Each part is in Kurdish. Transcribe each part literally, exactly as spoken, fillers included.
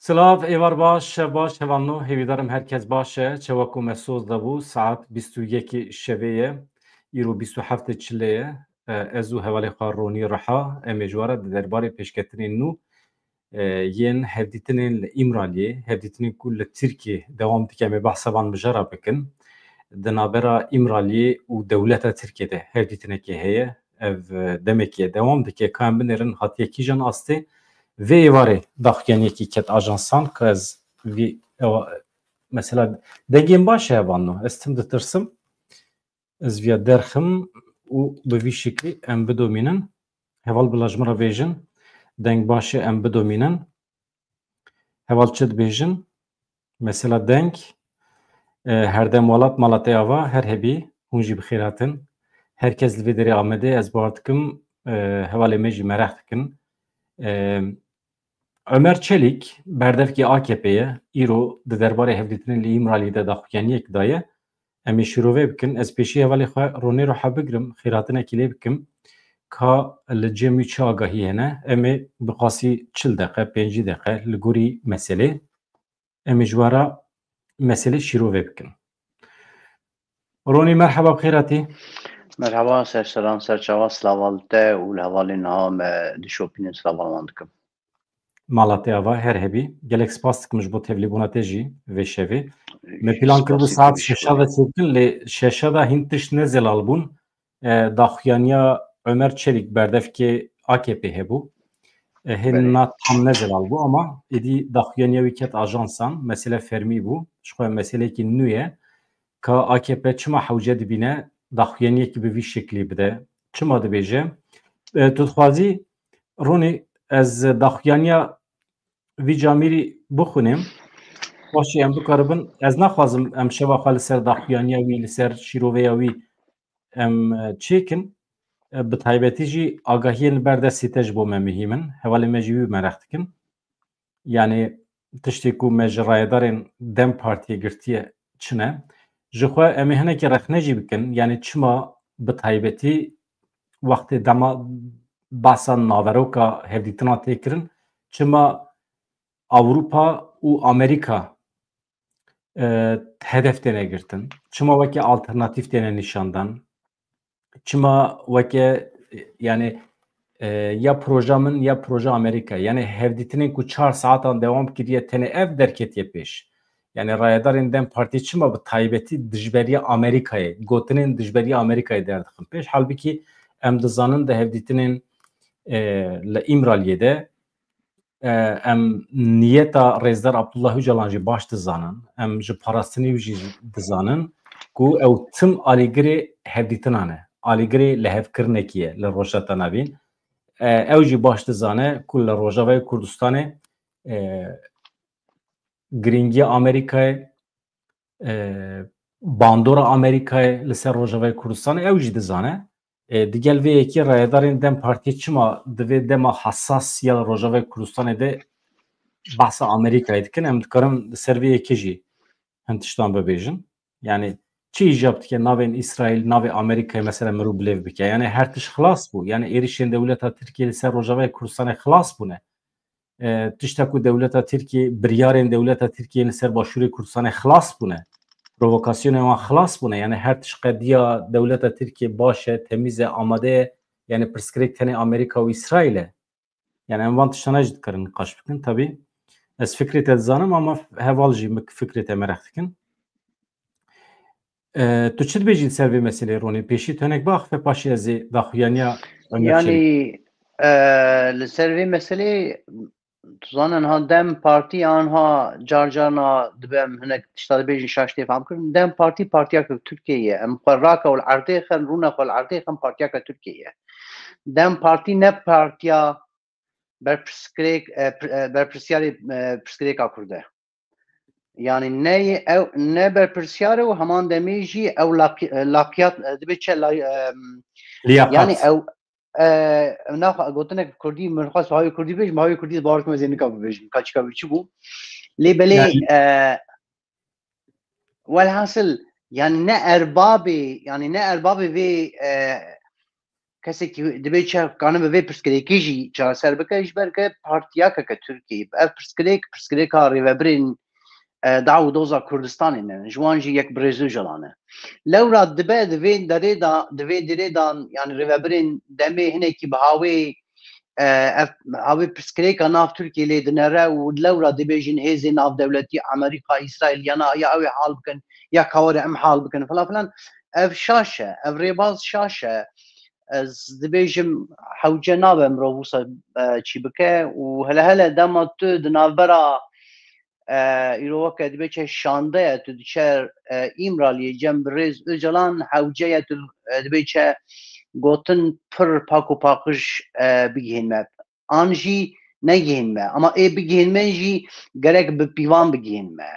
Silav, êvar baş, şev baş, hevalno, hêvîdarim herkes baş e. Çawa ku me soz de bû, saet bîst û yekê şevê ye. Îro bîst û heftê çilê ye. E, ez û hevalê xwe Ronî Riha, em ê ji we re di derbarê pêşketinên nû, e, yên hevdîtinên li Îmraliyê, hevdîtinên ku li Tirkiyê dewam dike, em ê behsa van mijara bikin. Di navbera Îmraliyê û dewleta Tirkiyê de hevdîtinekê heye. Ev, e, demekê dewam dike. Ka em binêrin hatiye kîjan astê. Vê êvarê daxuyaniyekî ket ajansan, ka ez vî, ewa, mesela dengên baş e hevalno. Ez tim ditirsim. Ez viya derxim û bi vî şeklî em bidomînin. Heval bila ji min re bêjin. Deng baş e, em bidomînin. Heval çi dibêjin? Mesela deng, e, herdem welat mala te ava, her hebî, hûn jî bi xêr hatin. Her kes li vê derê Amedê, ez bawer dikim, e, hevalê me jî meraq dikin. E, Ömer Çelik, berdevkê A K P ye, îro di derbarê hevdîtinên li Îmralî de daxuyaniyek daye. Em ê şîrove bikin. Ez pêşî hevalê xwe Ronê Roha bigrim, xêrhatinekî lê bikim. Ka li cem wî çi agahî hene? Em ê bi qasî çil deqe, pêncî deqe li gorî meselê. Em ê ji we re meselê şîrove bikin. Ronî, merheba, bi xêr hatî. Merheba, ser seran, ser çava, slava li te û li hevalên niha me dişopînin, slava li wan dikim. Mala te ava, her hebî. Gelek spas dikim ji bo tevlîbûna te jî vê şevê. Me pîlan kiribû saet şeşa de çêbikin, lê şeşa de hîn tişt ne zelal bûn. E, daxuyaniya Ömer Çelik, berdevkê A K P hebû. E, hên na tam ne zelal bû, ama êdî daxuyaniya wî ket ajansan, mesele fermî bû. Ji xwe meselekî nû ye. Ka A K P çima hewce dibîne daxuyaniyekî bi vî şeklî bide? Çima dibêje? E, tu dixwazî, Ronî, ez daxuyaniya vî camîrî bixwînim. Paşê em bikaribin. Ez naxwazim em şeva xwe li ser daxuyaniya wî, li ser şîroveya wî em, e, çêkin. E, bi taybetî jî agahiyên li ber destê te ji bo me muhîm in. Hevalên me jî wî meraq dikin. Yanî tiştê ku me ji rayedarên DEM Partiyê girtiye çi ne? Ji xwe em ê hinekî rexne jî bikin. Yanî çima bi taybetî wextê dema behsa naveroka hevdîtina tê kirin, çima Ewropa û Amerîka, e, hedef têne girtin? Çima weke alternatîf têne nîşandan? Çima weke, yani, e, ya proja min ya proja Amerîka? Yani hevdîtinên ku çar saetan dewam kiriye, tenê ev derketiye pêş? Yani rayedarên DEM Partî çima bi taybetî dijberiya Amerîkayê, gotinên dijberiya Amerîkayê derdixin pêş? Halbikî em dizanin di hevdîtinên, e, li Îmraliyê de, e, em niyeta Rêzdar Abdullah Ocalan jî baş dizanin, em ji parastinê wî jî dizanin ku ew tim alîgirê hevdîtinan e, alîgirê lihevkirinekî ye li Rojhilata Navîn. E, ew jî baş dizane ku li Rojavayê Kurdistanê, e, girîngiya Amerîkayê, e, bandora Amerîkayê li ser Rojavayê Kurdistanê ew jî dizane. E, digel vê yekê rayedarên DEM Partiyê çima di vê dema hesas ya Rojavayê Kurdistanê de behsa Amerîkayê dikin? Em dikarin li ser vê yekê jî hin tiştan bibêjin. Yani çi îcab dike navên Îsraîl, navê Amerîkayê mesela mirov bilêv bike? Yani her tişt xilas bû. Yani êrişên dewleta Tirkiyê li ser Rojavayê Kurdistanê xilas bûne. E, tişta ku dewleta Tirkiyê, biryarên dewleta Tirkiyê li ser Başûrê Kurdistanê xilas bûne. Provokasyonên wan xilas bûne. Yani her tişt qediya dewleta Tirkiyê baş e, temîz e, amade ye. Yani pirsgirêk tenê Amerîka û Îsraîl e. Yani em van tiştana jî dikarin niqaş bikin. Tabî ez fikrê te dizanim, ama heval jî mi-, fikrê te meraq dikin. E, tu çi dibêjî li ser vê meseleyê Ronî? Pêşî tu hinek biaxife, paşê ez ê daxuyaniya Ömer Çelik. Yanî, e, li ser vê meseleyê, tu zanin ha DEM Partî anha car carna dibe em hinek tişta dibêjin şaş tê fam kirin. DEM Partî partiyeke Tirkiyeyê ye. Em xwe rake û li erdê xin, rûne xwe li erdê xin, partiyeke Tirkiyeyê ye. DEM Partî ne partiya berpirsgirêk, e, pir-, e, berpirsiyarê, e, pirsgirêka Kurd e. Yani ne ew, ne berpirsiyar e û heman demê jî ew laqi-, e, laqiyat, e, dibe çi la-, e, Liyakat. Yani ew, e, naxa-, gotinek Kurdî, min xwest bi hawê Kurdî bêjim, bi hawê Kurdî bawer kim ez ê nika bibêjim, ka çika wî çi bû. Lê belê, Yani e, welhasil, yani ne erbabê, yani ne erbabê vê, e, kesekî dibê çi kanibe vê pirsgirêkê jî çareser bike, ji ber ke partiyakeke Tirkiyeyê bi ev pirsgirêk, pirsgirêka rêvebirên, e, daw û doza Kurdistanê ne. Ji wan jî yek Birêz Ocalan e. Lewra dibe di vê derê de, di vê derê de, yani rêvebirên demê hinekî bi hawê, e, ev, hawê pirsgirêka nav Tirkiyê lê dinere û lewra dibêjin hêzên navdewletî Amerîka, Îsraîl ya na, ya ew ê hal bikin, ya ka were em hal bikin filan filan. Ev şaş e, ev rêbaz şaş e. Ez dibêjim hewce nabe mirov wisa, e, çî bike û hele hele dema tu di navbera, e, îro weke dibê çe şandeya tu diçer, e, Îmraliyê cem Birêz Ocalan hewce ye tu, e, dibê çe gotin pir pak û paqij, e, bigihîn me. An jî negihîn me. Ama ê bigihîn me jî gerek bi pîvan bigihîn me.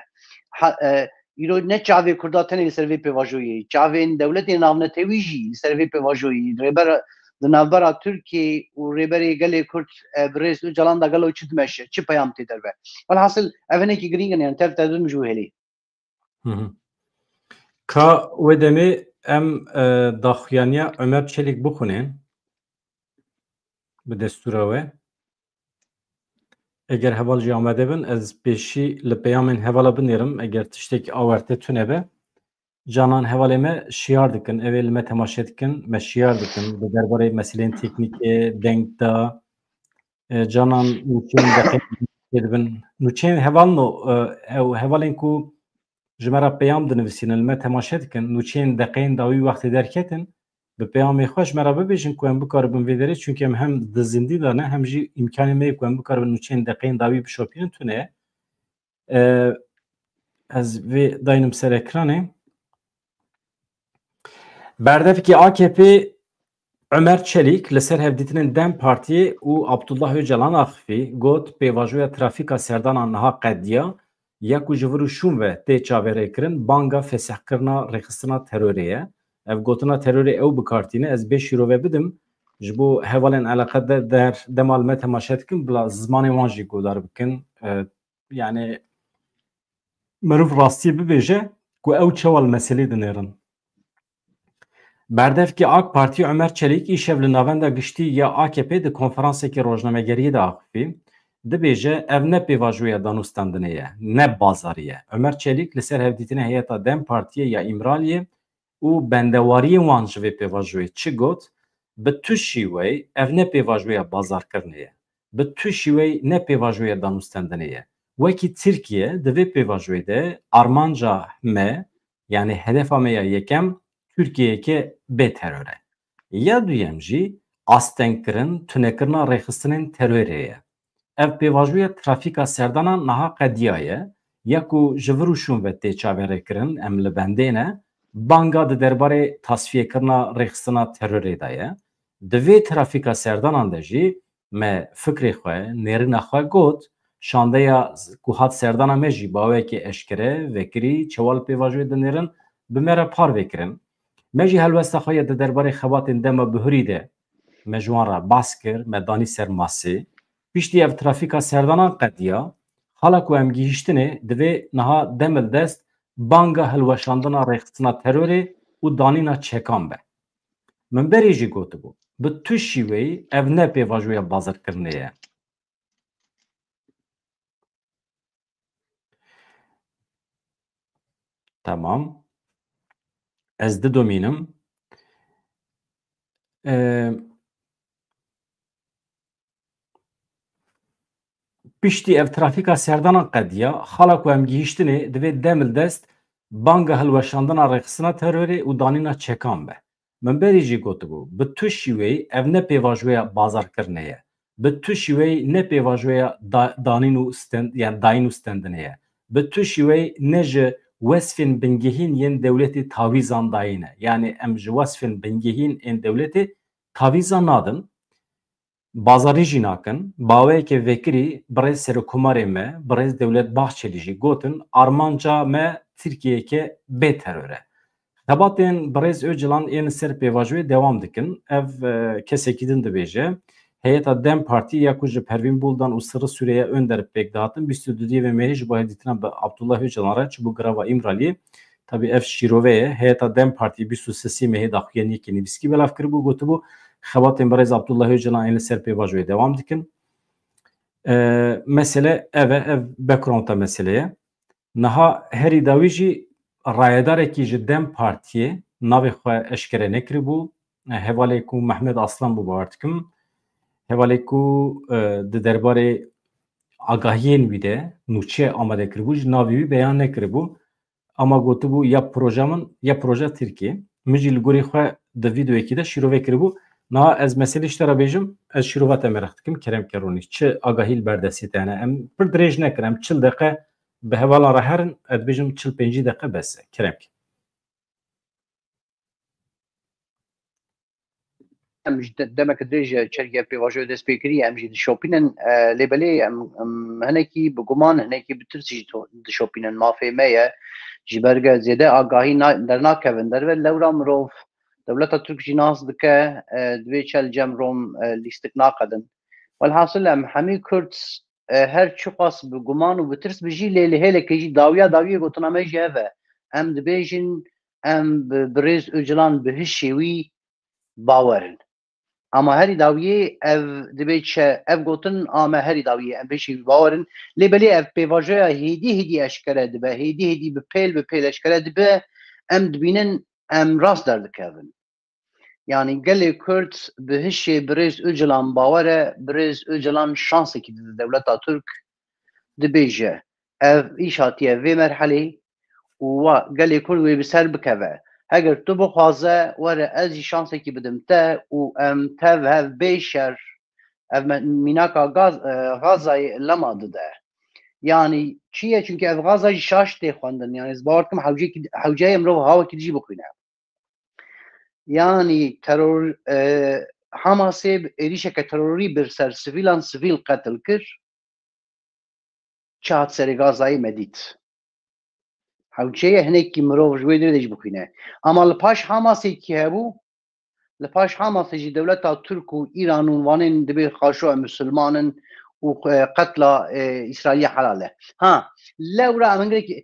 Ha, e, îro ne çavê Kurda tenê li ser vê pêvajoyê, çavên dewletên navnetewî jî li ser vê pêvajoyê, rêber di navbera Tirkiyê û rêberê gelê Kurd, e, Birêz Ocalan da gelo çi dimeşe, çi peyam tê derve. Welhasil, ev hinekî girîng in, yani tev tev didim ji wê hêlê. Hı hı. Ka wê demê em, e, daxuyaniya Ömer Çelik bixwînin bi destûra we. Eger heval jî amade bin, ez pêşî li peyamên hevala binêrim, eger tiştekî awarte tune be. Canan hevalê me şiyar dikin, ew ê li me temaşe dikin, me şiyar dikin, di derbarê meselên teknîkê, deng da, e, canan nûçeyên deqê dibin. Nûçeyên hevalno, e, ew hevalên ku ji me re peyam dinivîsînin, li me temaşe dikin, nûçeyên deqeyên dawî wextê derketin, bi peyamê xwe ji me re bibêjin ku em bikaribin vê derê, çunke em hem di zindî de ne, hem jî îmkanê me ye ku em bikaribin nûçeyên deqeyên dawî bişopînin, tune ye. E, ez vê daynim ser ekranê. Berdevkê A K P Ömer Çelik li ser hevdîtinên DEM Partiyê û Abdullah Ocalan axifî, got, pêvajoya trafîka serdana niha qediya, ya ku ji vir û şûn ve tê çaverêkirin, banga fesehkirina rêxistina terorê ye. Ev gotina terorê ew bi kar tîne, ez bê şîrove bidim, ji bo hevalên eleqedar dema li me temaşe dikin, bila zimanê wan jî guhdar bikin. E, yani, meriv rastiyê bibêje ku ew çawa li meselê dinêrin. Berdevkê A K Partî Ömer Çelik îşev li Navenda Giştî ya A K P di konferansekî rojnamegeriyê de axifî. Dibêje, ev ne pêvajoya danûstendinê ye, ne bazarî ye. Ömer Çelik li ser hevdîtinê heyeta DEM Partiyê ya Îmraliyê û bendewariyên wan ji vê pêvajoyê çi got? Bi tu şîweyî ev ne pêvajoya bazarkirinê ye. Bi tu şîweyî ne pêvajoya danûstendinê ye. Wekî Tirkiye di vê pêvajoyê de armanca me, yani hedefa me ya yekem, Tirkiyeyeke bê teror e. Ya duyem jî astengkirin, tunekirina rêxistinên terorê ye. Ev pêvajoya trafîka serdana niha qediya ye, ya ku ji vir û şûn ve tê çaverêkirin, em li bendê ne, banga di derbarê tasfiyekirina rêxistina terorê de ye. Di vê trafîka serdanan de jî me fikrê xwe, nêrîna xwe got, şandeya ku hat serdana me jî bi awayekî eşkere, vekirî, çawa li pêvajoyê dinêrin, bi me re parve kirin. Me jî helwesta xwe ya di derbarê xebatên dema bihurî de me ji wan re behs kir, me danî ser masê. Piştî ev trafîka serdanan qediya, xala ku em gihîştinê, divê niha dem li dest banga hilweşandina rêxistina terorê û danîna çekan be. Min berê jî gotibû, bi tu şîweyî ev ne pêvajoya bazirkirinê ye. Tamam. Ez didomînim. Ee, Piştî ev trafîka serdanan qediya, xala ku em gihîştinê, divê dem li dest banga hilweşandina rêxistina terorê û danîna çekan be. Min berî jî gotibû, bi tu şîweyî ev ne pêvajoya bazarkirinê ye. Bi tu şîweyî ne pêvajoya da-, danîn û stend-, yani dayîn û stendinê ye. Bi tu şîweyî ne ji wesfên bingehîn yên dewletê tawîzan dayîn e. Yani em ji wesfên bingehîn ên dewletê tawîzan nadin. Bazarî jî nakin. Bi awayeke vekirî birêz Serokkomarê me, birêz Dewlet Bahçelî jî gotin, armanca me Tirkiyeyeke bê teror e. Xebatên birêz Ocalan ên li ser pêvajoyê dewam dikin. Ev, e, kesekî din dibêje. Heyeta dem Partî ya ku ji Pervîn Buldan û Sirri Süreyya Önder pêk dihatin, bîst û duyê mehê ji bo hevdîtina bi Abdullah Ocalan re çûbû girava Îmraliyê. Tabî ev şîrove ye. Heyeta dem Partî bîst û sê mehê daxuyaniyekî nivîskî belav kiribû, gotibû, xebatên birêz Abdullah Öcalan ên li ser pêvajoyê dewam dikin. E, mesele ev e, ev backgrounda meselê ye. Niha herî dawî jî rayedarekî ji DEM Partiyê navê xwe eşkere nekiribû. E, hevalê ku Mehmet Aslan bû, bawer dikim. Hevalê ku, e, di derbarê agahiyên wî de nûçe amade kiribû, ji navê wî beyan nekiribû. Ama gotibû ya proja min, ya proja Tirkiyê. Min jî li gorî xwe di vîdeoyekî de şîrove kiribû. Niha ez meselê ji te re bêjim, ez şîrova te meraq dikim, kerem ke Ronî. Çi agahî li ber destê te hene? Em pir dirêj nekin, em çil deqe bi hevalan re herin, ez dibêjim çil pêncî deqe bes e. Kerem ke. Em ji de-, demeke dirêj e, çerkê pêvajoyê dest pê kiriye, em jî dişopînin. E, lê belê em, em hinekî bi guman, hinekî bi tirs jî to-, dişopînin. Mafê me ye. Ji ber ge zêde agahî na-, dernakevin derve. Lewra mirov dewleta Tirk jî nas dike, e, divê çel cem Rom, e, lîstik naqedin. Welhasil em hemî Kurd, e, her çiqas bi guman û bi tirs bi jî lê li hêlekê jî dawiya dawiyê gotina me jî ev e. Em dibêjin, em bi birêz Ocalan bi hişê wî bawer in. Ama herî dawiyê ev dibê çi? Ev gotin a me herî dawiyê, em bi hişê wî bawer in. Lê belê ev pêvajoya hêdî hêdî eşkere dibe, hêdî hêdî bi pêl bi pêl eşkere dibe, em dibînin em rast derdikevin. Yanî gelê Kurd bi hişê birêz Ocalan bawer e, birêz Ocalan şansekî dide dewleta Tirk, dibêje, ev îş hatiye vê merhelê û wa gelê Kurd wê bi ser bikeve. Heger tu bixwaze, were ez jî şansekî bidim te û em tev hev bê şer, ev me-, mînaka gaz, e, Gazayê lema dide. Yanî çi ye? Çunke ev Gaza jî şaş tê xwendin. Yanî ez bawer dikim hewceyekî, hewceyê mirov hawekî dijî bixwîne. Yanî teror, e, Hamasê bi êrîşeke terorî bir ser sivîlan, sivîl qetil kir. Çi hat serê Gazayê me dît. Hewceye hinekî mirov ji wê derê de jî bixwîne. Ama li paş Hamasê kî hebû? Li paş Hamasê jî dewleta Tirk û Îran û wanên dibê xaşo em misilman in û, e, qetla, e, Îsraîlê helal e. Ha, lewra em hingirekî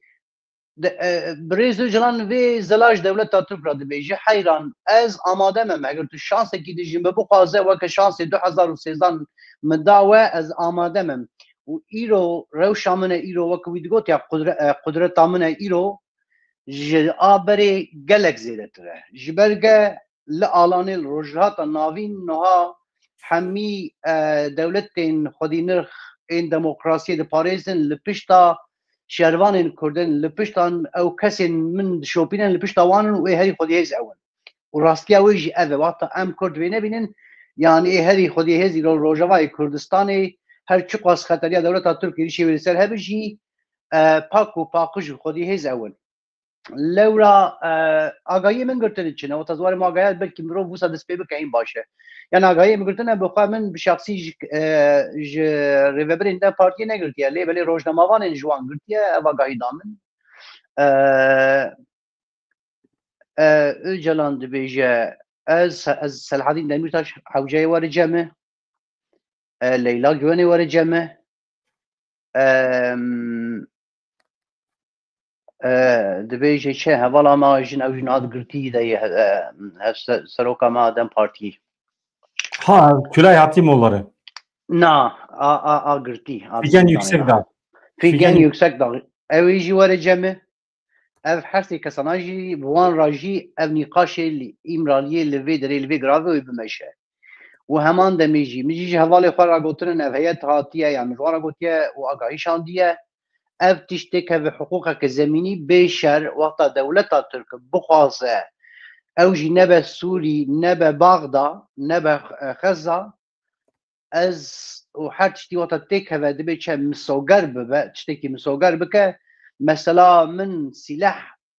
de, e, birêz Ocalan vê zila ji dewleta Tirk re dibêje, heyran, ez amade me, eger tu şansekî dijî min bixwaze, weke şansê du hezar û sêzdan min da we, ez amade me. Û îro rewşa min e, îro weke wî digot ya qudre-, e, qudreta min e, îro ji a berê gelek zêdetir e. Ji ber ge li Alanê, li Rojhilata Navîn niha hemî, e, dewletên xwedînirx ên demokrasiyê diparêzin, li pişta şervanên Kurd in, li piştan ew kesên min dişopînin, li pişta wan in û ê herî xwedîhêz ew in. Û rastiya wê jî ev e. Wexta em Kurd vê nebînin, yanî ê herî xwedîhêz îro li Rojavayê Kurdistanê her çiqas xeteriya dewleta Tirk êrîşê wê li ser hebe jî, e, pak û paqij û xwedîhêz ew in. Lewra, e, agahiyê min girtin çi ne? Wata ziwarê me agahiya belkî mirov wisa dest pê bike hîn baş e. Yani agahiyê min girtine bi xwe min bi şexsî ji, e, ji rêvebirên DEM Partiyê negirtiye. Lê belê rojnamevanên ji wan girtiye, ev agahî da min. E, e, Ocalan dibêje, ez, ez Selahedîn Demîrtaş hewceyê were cem e. E, Leyla Güvenê were cem e. Em, e, dibêje çi hevala me jin ew jin ad girtî de ye, e, hev se-, seroka me DEM Partî. Ha, Tülay Hatimoğulları. Na, a, a, a girtî. A Figen Yüksekdağ. Figen Figen Yüksekdağ. Ew ê jî were cem e. Ev her sê kesana jî bi wan re jî ev nîqaşê li Îmraliyê li vê derê, li vê giravê wê bimeşe. Û heman demê jî, min jî ji hevalê xwe re gotinin, ev heyet hatiye, yan min ji wan re gotiye û agahî şandiye. Ev tişt têkeve hiqûqeke zemînî bê şer, wexta dewleta Tirk bixwaze, ew jî nebe Sûrî, nebe Baxda, nebe Xeza, ez û her tiştî wata têkeve dibe çe misoger bibe, tiştekî misoger bike. Mesela min sîleh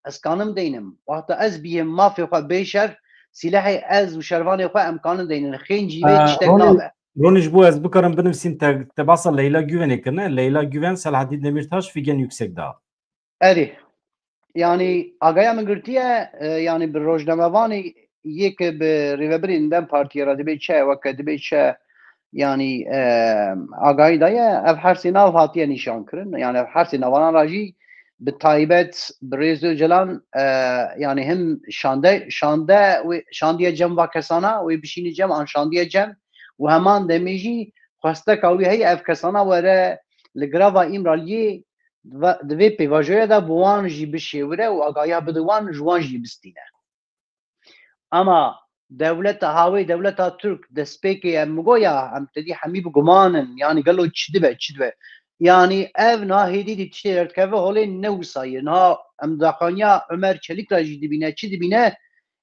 ez kanim deynim. Wata ez biyêm mafê xwe bê şer, sîlehê ez û şervanê xwe em kanin deynin. Xêncî vê Ee, tiştek Ronî, nabe. Ronî, ji bo ez bikarim binivîsim, te, te basa Leyla Güvenê kirine. Leyla Güven, Selahattin Demirtaş, Figen Yüksekdağ. Erê, yanî agaya min girtiye, e, yanî bi rojnamevanê yê ke bi rêvebirên DEM Partiyê re dibê çi, weke dibê çi, yanî, e, agahî daye, ev her sê nav hatiye nîşan kirin. Yanî ev her sê navanan re jî bi taybet birêz Ocalan, e, yani him şande, şande wê, şandiye cem va kesana, wê bişînî cem an şandiye cem û heman demê jî xwesteka wî heye ev kesana were li girava Îmraliyê ve-, di vê pêvajoya de bi wan jî bişêwire û agahiya bide wan, ji wan jî bistîne. Ama dewleta hawê, dewleta Tirk destpêkê em migo ya, em tedî hemî bi guman in, yanî gelo çi dibe, çi dibe. Yanî ev niha hêdî dî tiştê derdikeve holê ne wisa ye. Niha em daxaniya Ömer Çelik ra jî dibîne, çi dibîne,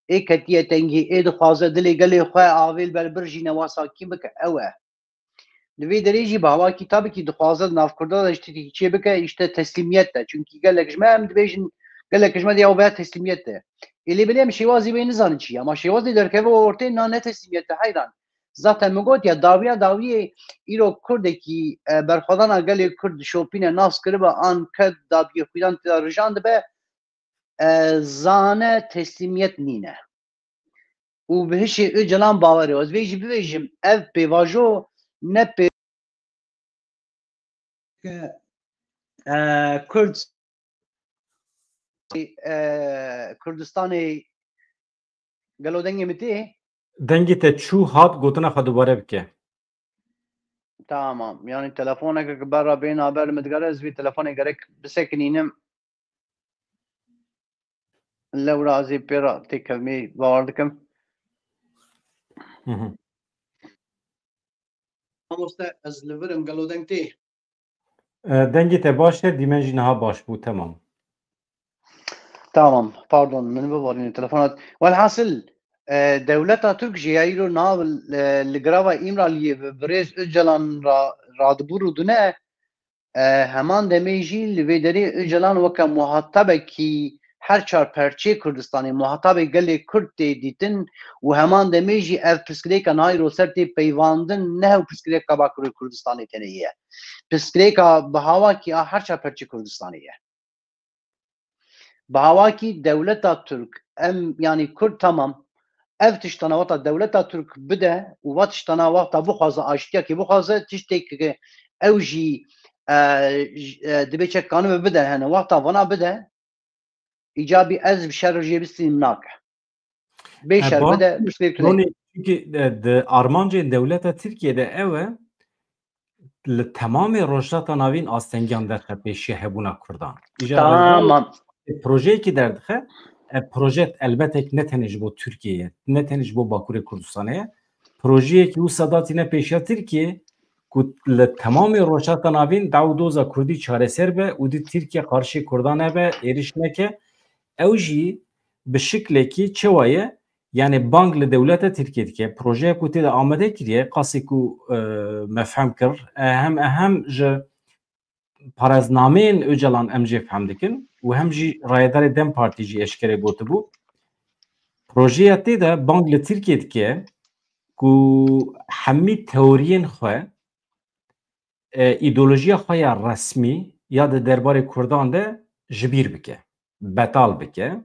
ê ketiye tengî, ê dixwaze dilê gelê xwe avê li ber bir jî newasa kî bike, ew e. Li vê derê jî bi hawakî tabî kî dixwaze di nav Kurda de ji tiştekî çê bike, îşte teslîmiyet de. Çunkî gelek ji me em dibêjin, gelek ji me dê ew veya teslîmiyet de. Ê lê belê em şêwazî wê nizanin çi ye. Ama şêwazê derkeve ortê na ne teslîmiyet e heyran. Zaten min got ya dawiya dawiyê îro Kurdekî, e, berxwedana gelê Kurd dişopîne nas kiribe an ke dabiyê xwîdan tê de rijan dibe, e, zane teslîmiyet nîne. Û bi hişê Ocalan bawer e. Ez vê jî bibêjim, ev pêvajo ne pê-, e, Kurd, e, Kurdistanê gelo dengê min tê? Dengê te çû hat, gotina xwe dubare bike. Tamam. Yani telefoneke ki berra bê naber li min digere, ez vî telefonê gerek bisekinînim. Lewra ez ê pê re têkevimê bawer dikim. Hı hı. Mamoste, ez li vir im, gelo deng tê? E, dengê te baş e, dîmen jî niha baş bû, temam. Tamam, pardon, min biborîne telefonat. Welhasil, e, dewleta Tirk jî ya îro nav, e, li girava Îmraliyê bi birêz Ocalan ra-, radibû rûdine, e, heman demê jî li vê derê Ocalan weke muhatabekî her çar perçê Kurdistanê, muhatabê gelê Kurd tê dîtin û heman demê jî ev pirsgirêka niha îro ser tê peyvandin, ne hew pirsgirêka Bakurê Kurdistanê tenê ye. Pirsgirêka bi hawakî a her çar perçê Kurdistanê ye. Bi hawakî dewleta Tirk, em, yanî Kurd tamam, ev tiştana wexta dewleta Tirk bide û va tiştana wexta bixwaze, aştiyakê bixwaze, tiştêk ke ew jî, e, j-, e, dibê çek kanibe bide hene. Wexta vana bide, îcabî ez bi şer jê bistînim nake. Bê E, şer ba-, bide, piştê tune. Ronî, çünkü, e, di armancên dewleta Tirkiye de ew e, li temamê Rojhilata Navîn astengiyan derxe pêşiya hebûna Kurdan. Îja Tamam. Rojava projeyekî derdixe, e, proje elbetek ne tenê ji bo Tirkiye ye, ne tenê ji bo Bakurê Kurdistanê ye. Projeyekî wisa datîne pêşiya Tirkiye ku li temamê Rojhilata Navîn daw doza Kurdî çareser be û di Tirkiye qarşî Kurdan nebe, êriş neke. Ew jî bi şiklekî çewa ye? Yani bang li dewleta Tirkiye dike. Projeya ku tê de amade kiriye, qasî ku, e, me fehm kir, e, hem, e, hem ji paraznameyên Ocalan em jê fehm dikin û hem jî rayedarê dem Partî jî eşkere gotibû. Projeya tê de bang li Tirkiye dike ku hemî teoriyên xwe, e, îdeolojiya xwe ya resmî ya di derbarê Kurdan de ji bîr bike, betal bike.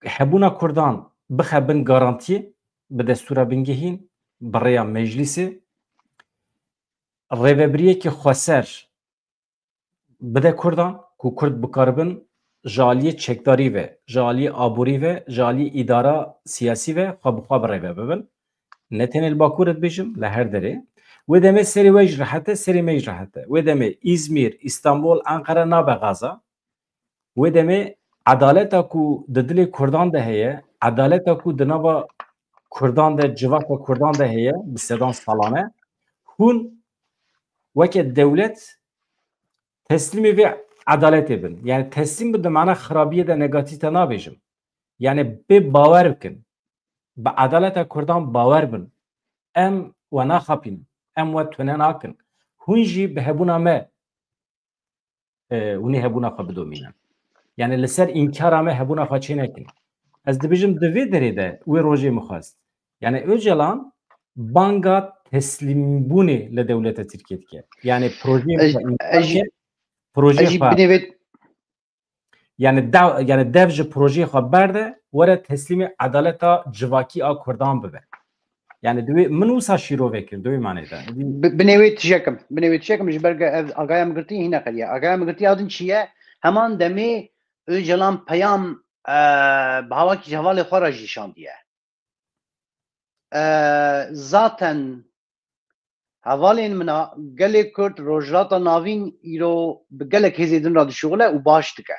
Hebûna Kurdan bixe bin garantiyê, bi destûra bingehîn, bi rêya meclîsê, rêvebiriyekî xweser bide Kurdan, ku Kurd bikaribin ji aliyê çekdarî ve, ji aliyê aborî ve, ji aliyê îdara siyasî ve xwe bi xwe bi rêve bibin. Ne tenê li Bakur dibêjim, li her derê. Wê demê serê we jî rehet e, serê me jî rehet e. Wê demê Îzmîr, Îstanbul, Enqere nabe Gaza. Wê demê edaleta ku di dilê Kurdan de heye, edaleta ku di nava Kurdan de, civaka Kurdan de heye, bi sedan salan e, hûn weke dewlet teslîmê vê edaletê bin. Yani teslîm bin di mana xirabiyê de, negatîf de nabêjim. Yani bê bawer bikin. Bi edaleta Kurdan bawer bin. Em we naxapînin. Em we tune nakin. Hûn jî bi hebûna me, e, hûnê hebûna xwe bidomînin. Yani li ser înkara me hebûna xwe çê nekin. Ez dibêjim di vê derê de wê rojê min xwest. Yani Ocalan banga teslîmbûnê li dewleta Tirkiye dike. Yani projeyê Ez, xwe înkar ez jî, ke, projeyê ez jî xwe binê vê Yani dev, yani dev ji projeyê xwe berde, were teslîmê edaleta civakî a Kurdan bibe. Yani divê min wisa şîrove kir, di wê manê de. Bi- Binê wê tişekim, binê wê tişekim ji ber ev agaya min girtiye hîne qediye. Agaya min girtiye adin çi ye? Heman demê Öcalan peyam e, bi hawakî ji hevalê xwe re jî şandiye. E, zaten hevalên min a gelê Kurd Rojhilata Navîn îro bi gelek hêzê din re dişuxile û baş dike.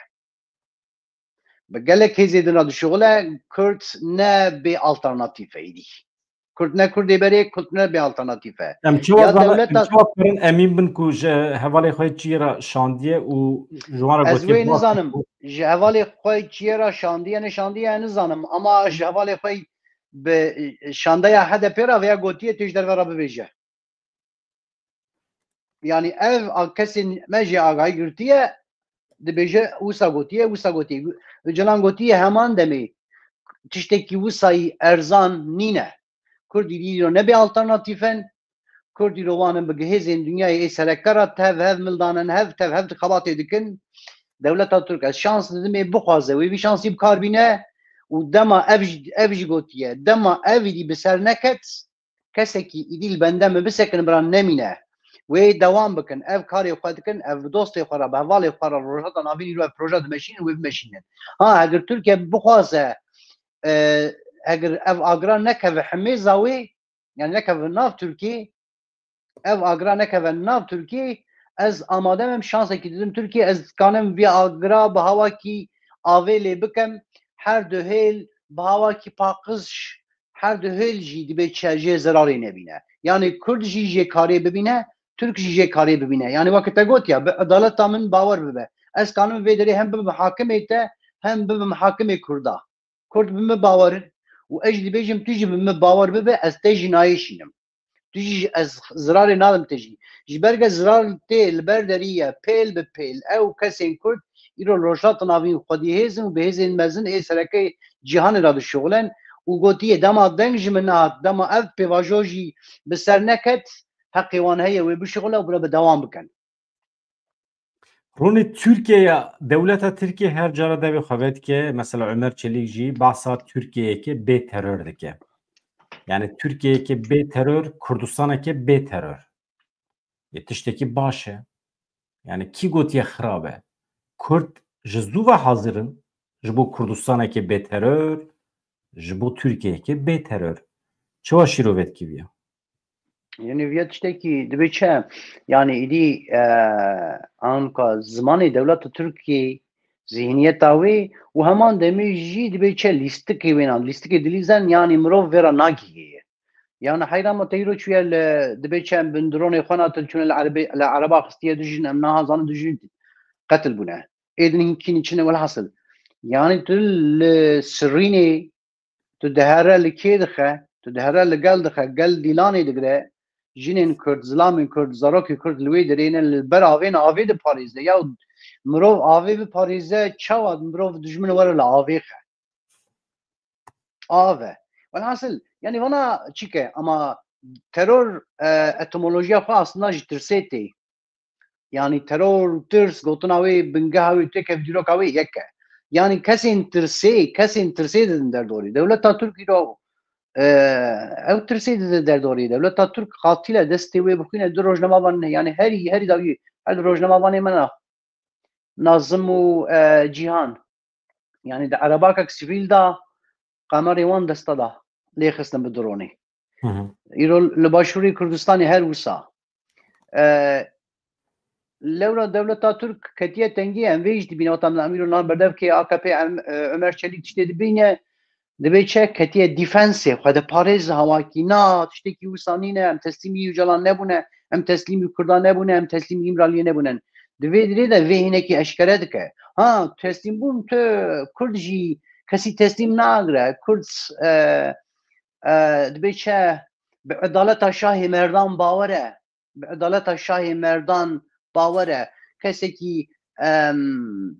Bi gelek hêzê din re dişuxile, Kurd ne bê alternatîf e îdî. Kurd ne Kurdê berê, Kurd ne bê alternatîf e. Em çawa zanin, em çawa karin emîn bin ku ji hevalê xwe çiyê re şandiye û ji wan re gotiye? Ez wê nizanim. Ji hevalê xwe çiyê re şandiye, ne şandiye, ez nizanim. Ama ji hevalê xwe bi şandeya H D P re veya gotiye tê ji derve re bibêje. Yani ev a- kesên me jê agahî girtiye, dibêje wisa gotiye, wisa gotiye. Öcalan gotiye heman demê tiştekî wisayî erzan nîne. Kurd îro ne bê alternatîf in. Kurd îro wan in bi hêzên dinyayê ê sereke re tev hev mildanin, hev tev hev xebatê dikin. Dewleta Tirk ez şans didim ê bixwaze wê vî şansî bi kar bîne û dema ev jî, ev jî gotiye, dema ev îdî bi ser neket, kesekî îdî li bende min bisekin bira nemîne. Wê dewam bikin. Ev karê xwe dikin, ev bi dostê xwe re, bi hevalê xwe re Rojhilata Navîn îro ev proje dimeşînin, wê bimeşînin. Ha, eger Tirkiye bixwaze, e, eger ev agra nekeve himêza wê, yani nekeve nav Tirkiyê, ev agra nekeve nav Tirkiyê, ez amade me, şansekî didim Tirkiyê, ez dikanim vî agra bi hawakî avê lê bikim, her du hêl bi hawakî paqij, her du hêl jî dibê çi jê zerarê nebîne. Yani Kurd jî jê karê bibîne, Tirk jî jê karê bibîne. Yani weke te gotiya, bi edaleta min bawer bibe. Ez kanim vê derê hem bibim hakimê te, hem bibim hakimê Kurda. Kurd bi min bawer in û ez jî dibêjim tu jî bi min bawer bibe, ez te jî nayêşînim. Tu jî ez zirarê nadim te jî. Ji ber ke zirar tê li ber derî ye, pêl bi pêl. Ew kesên Kurd îro li Rojhilata Navîn xwedî hêz in û bi hêzên mezin ê sereke cîhanê re dişuxulin û gotiye dema deng ji min nehat, dema ev pêvajo jî bi ser neket, heqê wan heye wê bişuxule û bira berdewam bikin. Ronî, Tirkiyeya, dewleta Tirkiye her cara devê xwe vedike, mesela Ömer Çelik jî bahsa Tirkiyeyeke bê terör dike. Yani Tirkiyeyeke bê terör, Kurdistaneke bê terör. Yê tiştekî baş e. Yani kî gotiye xirab e? Kurd ji zû ve hazir in ji bo Kurdistaneke bê terör, ji bo Tirkiyeyeke bê terör. Çawa şîrove dikî viya? Yani viya tiştekî dibê çi? Yani îdî, e, anka zimanê dewleta Tirkiyê, zihniyeta wê û heman demê jî dibê çi lîstikê wê nan, lîstikê dilîzen, yani mirov vê re nagihê. Yani heyran me te îro çûye li, dibê çi em bin dronê xwe natin çûne li erebê, li ereba xistiye du jin, em naha zanin du jin qetil bûne. Ê din hinkî çine welhasil. Yani tu li Sirînê, tu dihere li kê dixe, tu dihere li gel dixe, gel dîlanê digire, jinên Kurd, zilamên Kurd, zarokê Kurd li wê derê ne, li ber avê ne, avê diparêze. Ya mirov avê biparêze, çawa mirov dijmin were li avê xe? Av e. Welhasil, yani vana çike, ama teror, e, etimolojiya xwe aslında ji tirsê tê. Yani teror, tirs, gotina wê, bingeha wê, têkev dîroka wê yek e. Yani kesên tirsê, kesên tirsê didin derdorê. Dewleta Tirk îro, e, ew tirsê dide derdorê. Dewleta Tirk qatîl e, destê wê bixwîne du rojnamevan, yani herî, herî dawî, her du rojnamevanê me ne. Nazim û, e, Cîhan. Yani di erebakek sivîl de qemerê wan desta da lê xistin bi dronê. Hı hı. Îro li Başûrê Kurdistanê her wisa. E, lewra dewleta Tirk ketiye tengî, em vê jî dibîne, wata em îro nan berdevkê A K P, em, e, Ömer Çelik tiştê dibîne, dibê çi ketiye defensê xwe, diparêze hawakî, na, tiştekî wisa nîne, em teslîmî Ocalan nebûne, em teslîmî Kurdan nebûne, em teslîmî Îmraliyê nebûne. Di vê dirê de vê hinekî eşkere dike. Ha, teslîm bûn tu Kurd jî kesî teslîm nagire. Kurd, e, e, dibê çi bi edaleta Şahê Merdan bawer e. Bi edaleta Şahê Merdan bawer e. Kesekî, em,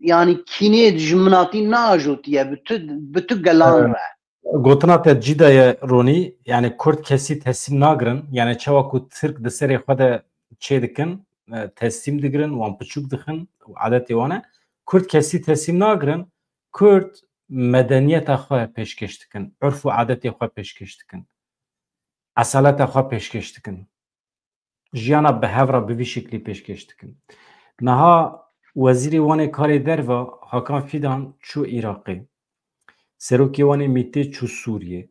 yani kînê ji minatî neajotiye bi tu, bi tu gelan re. Gotina te cî de ye Ronî, yani Kurd kesî teslîm nagirin, yani çawa ku Tirk di serê xwe de çê dikin, e, teslîm digirin, wan piçûk dixin, adetê wan e. Kurd kesî teslîm nagirin, Kurd medeniyeta xwe pêşkêş dikin, urf û adetê xwe pêşkêş dikin, esaleta xwe pêşkêş dikin. Jiyana bi hev re bi vî şeklî pêşkêş dikin. Niha Wezîrê wan ê karê derve Hakan Fîdan çû Iraqê. Serokê wan ê MÎT'ê çû Sûriyê.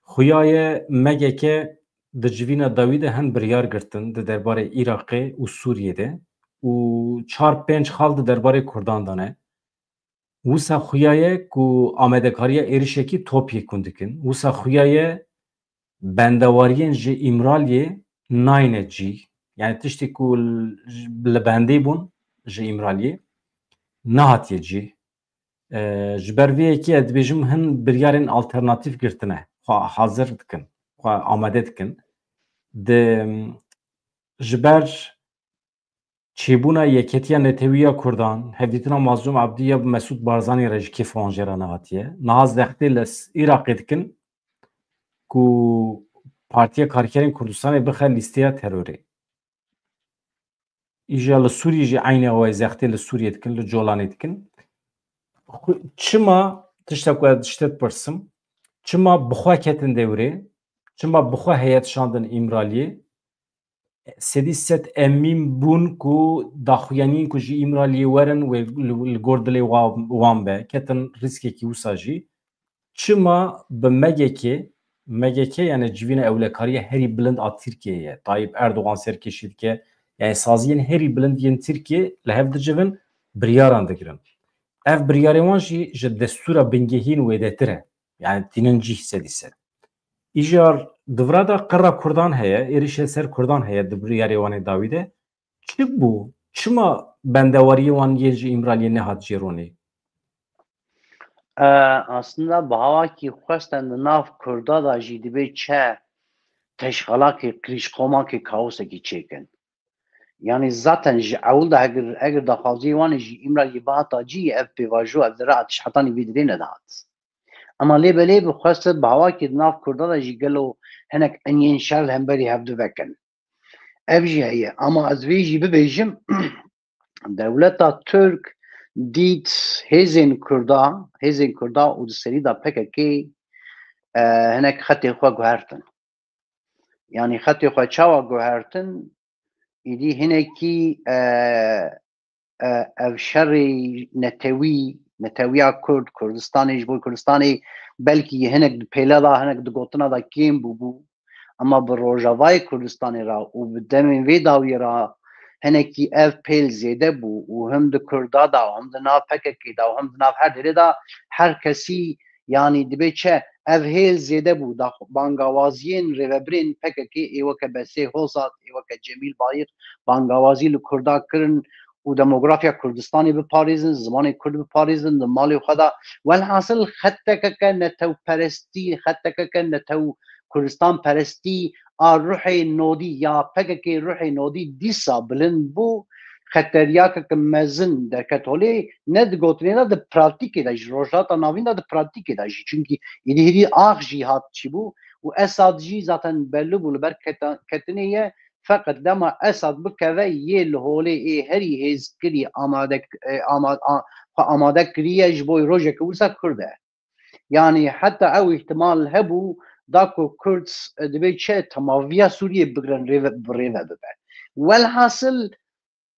Xuya ye M G K di civîna dawî de hin biryar girtin di derbarê Iraqê û Sûriyê de û çar pênc xal di derbarê Kurdan de ne. Wisa xuya ye ku amadekariya êrişekî top yekun dikin. Wisa xuya ye bendewariyên ji Îmraliyê nayne cî. Yani tiştê ku li bendê bûn ji Îmraliyê nehatiye cî. E, ji ber vê yekê ez dibêjim hin biryarên alternatîf girtine. Xwe hazir dikin. Xwe amade dikin. Di, ji ber çêbûna Yeketiya Netewî ya Kurdan, hevdîtina Mazlûm Ebdî ya bi Mesûd Barzanî re ji kêfa wan jê re nehatiye. Niha zextê li s-, Iraqê dikin ku Partiya Karkerên Kurdistanê bixe lîsteya terorê. Îja li Sûriyê jî eynî awayî zextê li Sûriyê dikin, li Colanê dikin. Xu-, çima, tişta ku ez ji te dipirsim, çima bi xwe ketin dewrê, çima bi xwe heyet şandin Îmraliyê, sedî sed emîn bûn ku daxuyaniyên ku ji Îmraliyê werin wê li, li gor dilê wa-, wan be, ketin rîskekî wisa jî. Çima bi M G K, M G K yani civîna ewlekariya herî bilind a Tirkiyeyê ye. Tayyip Erdogan serkêşî dike, yani saziyên herî bilind yên Tirkiyê li hev dicivin, biryaran digirin. Ev biryarê wan jî ji destûra bingehîn wêdetir e. Yani tînin cîh sedî sed. Îjar di vira de qirra Kurdan heye, êrişê ser Kurdan heye di biryarê wan ê dawî de. Çi bû? Çima bendewariyê wan yên ji Îmraliyê nehat jêronê? E, aslında bi hawakî xwestin di nav Kurda de jî dibê çi teşxalakê, qirîşqomakê, kaosekî çêkin. Yani zaten ji ewil de eger, eger daxwaziyê wan ji Îmraliyê bihata cî, ev pêvajo, ev dere atiş hetanî vê dirê nedihat. Ema lê belê bi xwestin bi hawakî di nav Kurda de jî gelo hinek enyên şer li hemberî hevdu vekin. Ev jî heye. Ama ez vê jî bibêjim, dewleta Tirk dît hêzên Kurda, hêzên Kurda û di serî de P K K, e, hinek xetê xwe guhertin. Yani xetê xwe çawa guhertin? Îdî hinekî, e, e, ev şerê netewî, netewiya Kurd, Kurdistanê, ji bo Kurdistanê belkî hinek di pêle de, hinek di gotina de kêm bûbû. Ema bi Rojavayê Kurdistanê re û bi demên vê dawiyê re hinekî ev pêl zêde bû û him di Kurda de, him di nav P K K de û him di nav her derê de her kesî, yanî dibê çi ev hêl zêde bû. Dax-, bangawaziyên rêvebirên P K K ê weke Besê Hozat, ê weke Cemîl Bayik bangawazî li Kurda kirin û demografiya Kurdistanê biparêzin, zimanê Kurd biparêzin, di malê xwe de. Welhasil xet P K K netewperestî, xet P K K netew Kurdistan perestî a ruhê nodî ya P K K ruhê nodî dîsa bilind bû, xeteriyakeke mezin derket holê, ne di gotinê de, di pratîkê de jî, Rojhilata Navîn de di pratîkê de jî. Çunkî êdî hêdî ax jî hat çîbû û Esad jî zaten belli bû li ber keta-, ketinê ye, feqet dema Esad bikeve yê li holê ê herî hêzkirî amade, e, ama-, a-, xwe amade kiriye ji bo rojeke wisa Kurd e. Yanî heta ew îhtimal hebû da ku Kurd, e, dibê çi temaviya Sûriyê bigirin rêve, bi rêve bibe. Welhasil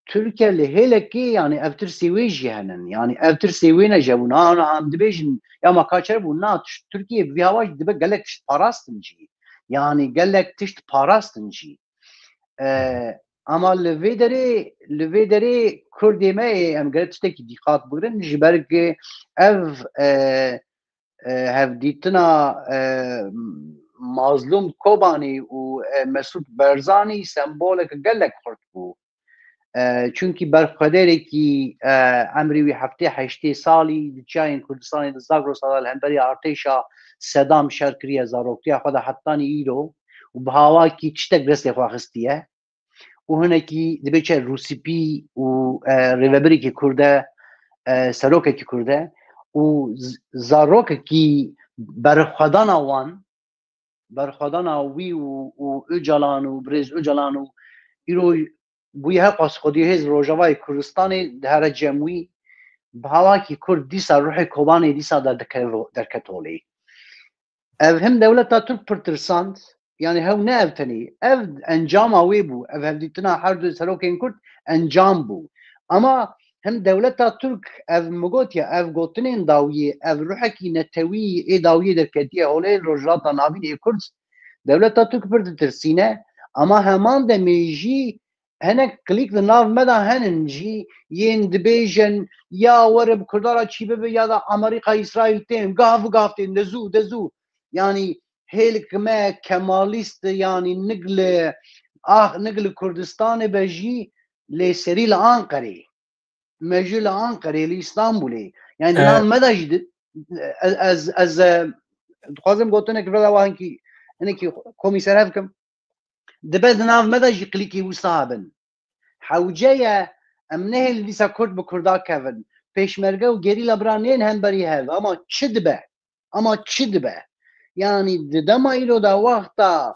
Tirkiye li hêlekê, yanî ev tirsê wê jî henin. Yanî ev tirsê wê ne jebûn. Ha, ha, em dibêjin, ya ma ka çer bû, na, tişt-, Tirkiye bi vî hawa jî dibe gelek tişt parastin jî. Yanî gelek tişt parastin jî. E, ama li vê derê, li vê derê Kurdê me ê em gerek tiştekî dîqat bigirin, ji ber ku ev, e, e, hevdîtina, e, Mazlûm Kobanî û, e, Mesûd Barzanî semboleke gelek xurt bû. E, çunkî berxwederekî, e, emrî wî heftê heştê salî di çiyayên Kurdistanê, di Zagrosa de li hemberî artêşa Sedam şer kiriye, zaroktiya xwe de hetanî îro û bi hawakî tiştek destê xwe xistiye. Û hinekî dibê çi rûspî û, e, rêvebirekî Kurd e, e, serokekî Kurd e û z-, zarokekî berxwedana wan, berxwedana wî û, û Ocalan û birêz Ocalan û îro bûye her qas xwedî hêz Rojavayê Kurdistanê dihere cem wî bi hawakî Kurd dîsa ruhê Kobanê dîsa de dikevo-, derket holê. Ev hem dewleta Tirk pir tirsand, yani hew ne ev tenê, ev encama wê bû, ev hevdîtina her du serokên Kurd encam bû. Ama hem dewleta Tirk ev min gotiye, ev gotinên dawiyê, ev ruhekî netewî ê dawiyê derketiye holê Rojhilata Navîn ê Kurd, dewleta Tirk pir ditirsîne, ama heman demê jî hinek klîk di nav me de henin jî yên dibêjin ya were bi Kurdan re çî bibe ya da Amerîka, Îsraîl tên, gav gav tên, de zû, de zû. Yanî hêlik me kemalîst, yanî nik li, ah, nik li Kurdistanê be jî lê serî li Anqerê. Me jî li Anqerê, li Îstanbulê. Yani di E, nav me de jî di-, ez, ez, ez, e, dixwazim gotinek vira wa hinkî, hinekî komî ser hev kim. Dibe di nav me de jî klîkî wisa hebin. Hewce ye em nehêlin dîsa Kurd bi Kurda kevin. Pêşmerge û gerîla bira nên hemberî hev. Ama çi dibe? Ama çi dibe? Yani di dema îro de wexta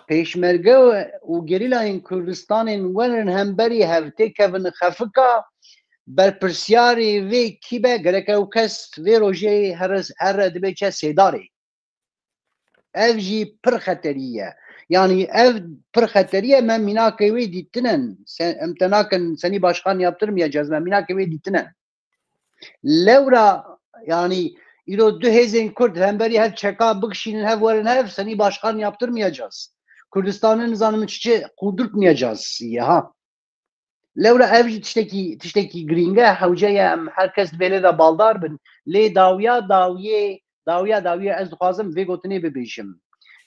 pêşmerge û gerîlayên Kurdistanên werin hemberî hev têkevin xefika, berpirsiyarê vê kî be? Gerek ew kes vê rojê here, here dibe çe sêdarê. Ev jî pir xeterî ye. Yani ev pir xeterî ye, me mînakê wê dîtinen. Se-, em te nakin senî başkan yaptırmayacağız, me mînakê wê dîtinen. Lewra, yani îro du hêzên Kurd hemberî hev çeka bikişînin, hev werin hev, senî başkan yaptırmayacağız. Kurdistan'ı nizanim çiçe kurdurtmayacağız ya ha. Lewra ev jî tiştekî, tiştekî girîng e, hewce ye em her kes divê lê de baldar bin. Lê dawiya dawiyê, dawiya dawiyê ez dixwazim vê gotinê bibêjim.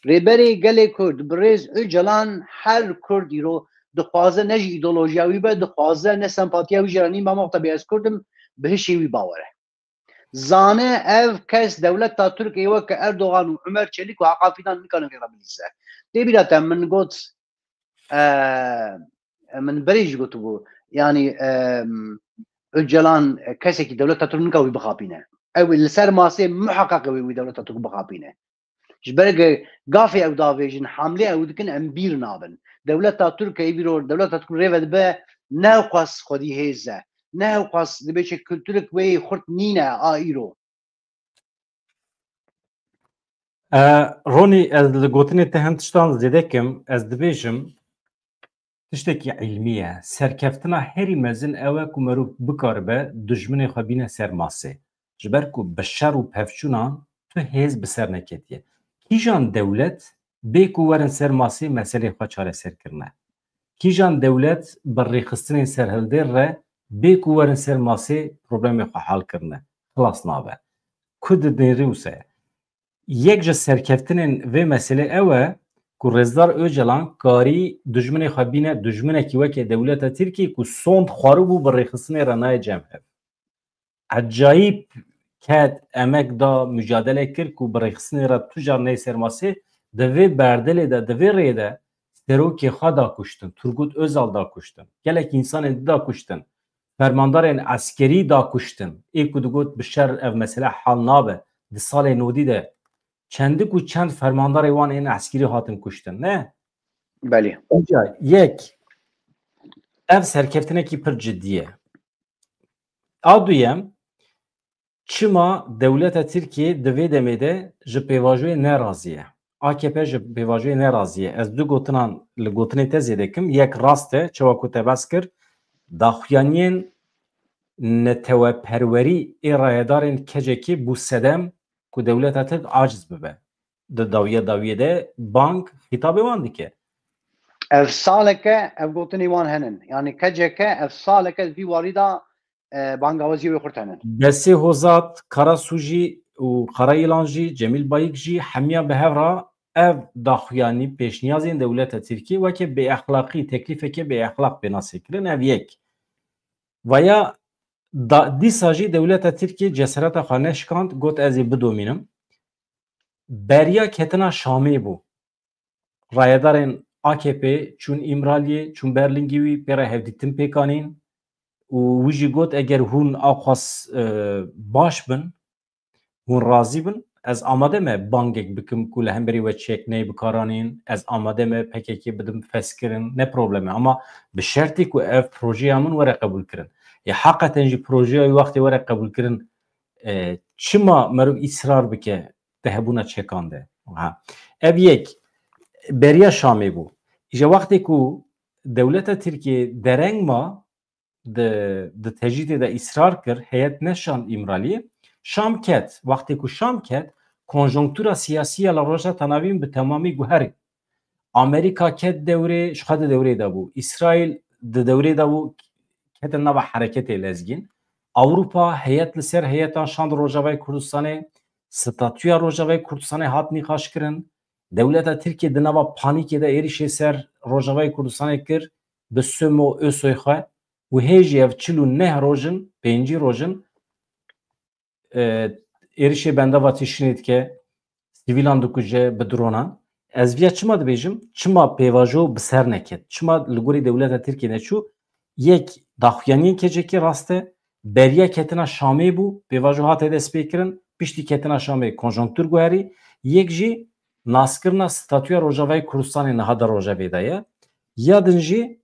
Rêberê gelê Kurd, birêz Ocalan her Kurd îro dixwaze ne ji îdeolojiya wî be, dixwaze ne sempatiya wî jî re nîn be, ama wexta bê ez Kurd im, bi hişê wî bawer e. Zane ev kes dewleta Tirkiyê weke Erdogan û Umer Çelik û Hakan Fidan nikarin vê re bilîse. Tê bîra te min got, e, min berê jî gotibû, yanî, e, Ocalan kesekî dewleta Tirk nika wî bixapîne. Ew li ser masê muheqeq ew ê wî dewleta Tirk bixapîne. Ji ber ku gafê ew davêjin, hamlê ew dikin, em bîr nabin. Dewleta Tirk ê vîro, dewleta Tirk rê ve dibe, ne ew qas xwedî hêz e, ne ew qas dibê çi kulturek wê yê xurt nîne a îro. E, Ronî, ez li gotinê te hin tiştan zêde kim, ez dibêjim, tiştekî îlmî ye. Serkeftina herî mezin ew e ku merûv bikaribe dijminê xwe bîne ser masê. Ji ber ku bi şer û pevçûnan tu hêz bi ser neketiye. Kîjan dewlet bê ku werin ser masê meselê xwe çareser kirine? Kîjan dewlet bi rêxistinên serhildêr re bê ku werin ser masê problemê xwe hal kirine? Xilas nabe. Ku dinêrî wisa ye. Yek ji serkeftinên vê meselê ew e ku Rêzdar Ocalan karî dijminê xwe bîne dijminekî weke dewleta Tirkiyê ku sond xwaribû bi rêxistinê re nayê cem hev. Ecayîb ket, emek da, mucadele kir ku bi rêxistinê re tu car neyê ser masê, di vê berdelê de, di vê rê de serokê xwe da kuştin, Turgut Özal da kuştin, gelek însanên di da kuştin, fermandarên eskerî da kuştin. Ê ku digot bi şer ev mesele hal nabe, di salê nodî de çendik û çend fermandarê wan ên eskerî hatin kuştin, ne? Belê. Înca yek, ev serkeftinekî pir cidî ye. A duyem, çima dewleta Tirkiyê di vê demê de ji pêvajoyê nerazî ye? A K P ji pêvajoyê nerazî ye. Ez du gotinan li gotinê te zêde kim. Yek rast e, çawa ku te behs kir, daxuyaniyên neteweperwerî ê rayedarên K C K bû sedem ku dewleta Tirk aciz bibe. Di dawiya dawiyê de bank xîtabê wan dike. Ev saleke ev gotinê wan henin. Yani K C K ev saleke di vî warî de, e, bangawaziyê wê xurt henin. Besê Hozat, Kara Sû jî û Kara Yîlan jî, Cemîl Bayik jî hemiya bi hev re ev daxuyanî pêşniyazên dewleta Tirkiyê weke bêexlaqî, teklîfeke bêexlaq pê nasê kirin. Ev yek. Vaya da, dîsa jî dewleta Tirkiyê cesereta xwe neşikand, got, "Ez ê bidomînim." Beriya ketina Şamê bû. Rayedarên A K P çûn Îmraliyê, çûn ber lingê wî, pê re hevdîtin pêk anîn û wî jî got, "Eger hûn aqwas, e, baş bin, hûn razî bin, ez amade me bangek bikim ku li hemberî we çek neyê bikaranîn, ez amade me P K K bidim feskirin, ne problem e. Ama bi şertê ku ev projeya min were qebûlkirin." Ya heqeten jî projeya wî wextê were qebûlkirin, e, çima meriv îsrar bike di hebûna çekan de? Ha. Ev yek beriya Şamê bû. Îja wextê ku dewleta Tirkiyê dereng ma, di, di tecrîdê de îsrar kir, heyet neşand Îmraliyê. Şam ket. Wextê ku Şam ket, konjonktura siyasî ya li Rojhilata Navîn bi temamî guherî. Amerîka ket dewrê, ji xwe di dewrê de bû. Îsraîl di dewrê de bû, ketin nava hereketê lezgîn. Ewropa heyet li ser heyetan şand Rojavayê Kurdistanê, statûya Rojavayê Kurdistanê hat nîqaşkirin. Dewleta Tirkiyê di nava panîkê de êrişê ser Rojavayê Kurdistanê kir, bi Sumo Ösoy xwe. Û hê jî ev çil û neh roj in, pêncî roj in, e, êrişê bendava Tişrînê dike, sivîlan dikuje bi dronan. Ez viya çima dibêjim? Çima pêvajo bi ser neket? Çima li gorî dewleta Tirkiyê neçû? Yek, daxuyaniyên K C K rast e, beriya ketina Şamê bû, pêvajo hate destpêkirin, piştî ketina Şamê konjonktur guherî, yek jî naskirina statûya Rojavayê Kurdistanê niha di rojevê de ye. Ya din jî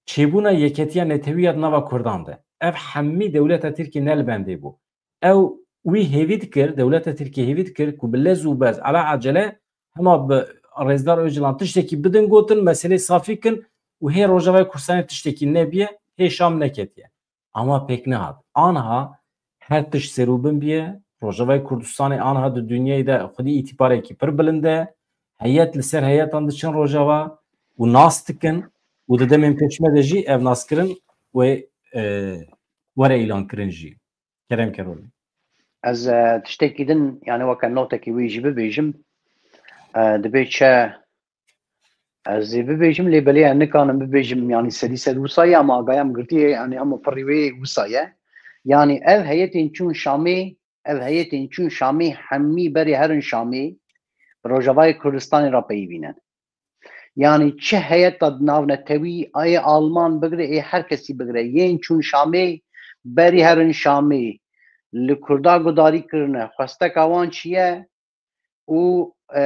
çêbûna yeketiya netewî ya di nava Kurdan de. Ev hemî dewleta Tirkiyê ne li bendê bû. Ew wî hêvî dikir, dewleta Tirkiyê hêvî dikir ku bi lez û bez, ala acele hema bi Rêzdar Ocalan tiştekî bidin gotin, meselê safî kin û hê Rojavayê Kurdistanê tiştekî nebiye, hê Şam neketiye. Ama pêk nehat. Anha her tişt serûbin biye, Rojavayê Kurdistanê anha di dinyayê de xwedî îtîbarekî pir bilind e. Heyet li ser heyetan diçin Rojava û nas dikin û di demên pêş me de jî ev naskirin wê, e, were îlankirin jî. Kerem ke Ronî. Ez, e, tiştekî din, yani weke notekî wî jî bibêjim. E, dibê çi ez ê bibêjim, lê belê ez nikanim bibêjim, yani sedî sed wisa ye, ama agaya min girtiye, yani hema pirî wê wisa ye. Yani ev heyetên çûn Şamê, ev heyetên çûn Şamê hemî berê herin Şamê, bi Rojavayê Kurdistanê re peyivînin. Yani çi heyeta navnetewî, ê Alman bigire, ê her kesî bigire, yên çûn Şamê, berî herin Şamê, li Kurda gudarî kirine, xwesteka wan çi ye? Û, e,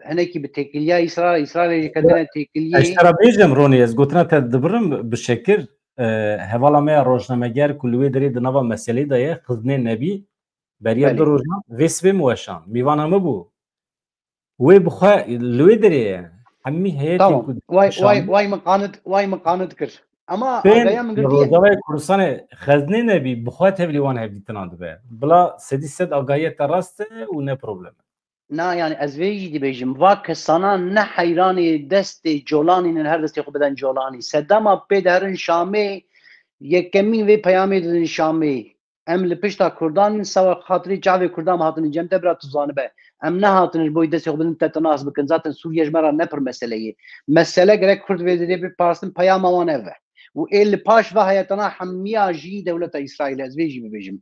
hinekî bi têkiliya Îsraîl, Îsraîlê jî ketine têkiliyê. Ez te re bêjim, Ronî, ez gotina te dibirim bi şekir, e, hevala me ya rojnameger ku li wê derê di nava meselê de ye, Xiznê Nebî, beriya Belê. du rojan vê sibê min weşan. Mîvana min bû. Wê bi xwe li wê derê ye. Hemî heyetên Tamam. ku Way, Şam way, way min qanit, way min qanit kir. Ama Tên agaya min girtiye. Rojavayê Kurdistanê Xeznê Nebî bi xwe tevlî wan hevdîtina dibe. Bila sedî sed agahiya te rast e û ne problem e. Na, yani ez vê jî dibêjim. Va kesana ne heyranê destê Colanî ne, her destê xwe biden Colanî. Sedema pê de herin Şamê, yekemîn vê peyamê didin Şamê. Em li pişta Kurdan in, sewa xatirê çavê Kurdan hatine cem te, bira tu zanibe. Em nehatine ji bo destê xwe bidin tetanas bikin. Zaten Sûriye ji me re ne pir mesele ye. Mesele gerek Kurd vê derê biparastin, peyama wan ev e. Û ê li paş va heyetana hemiya jî dewleta Îsraîl, ez vê jî bibêjim.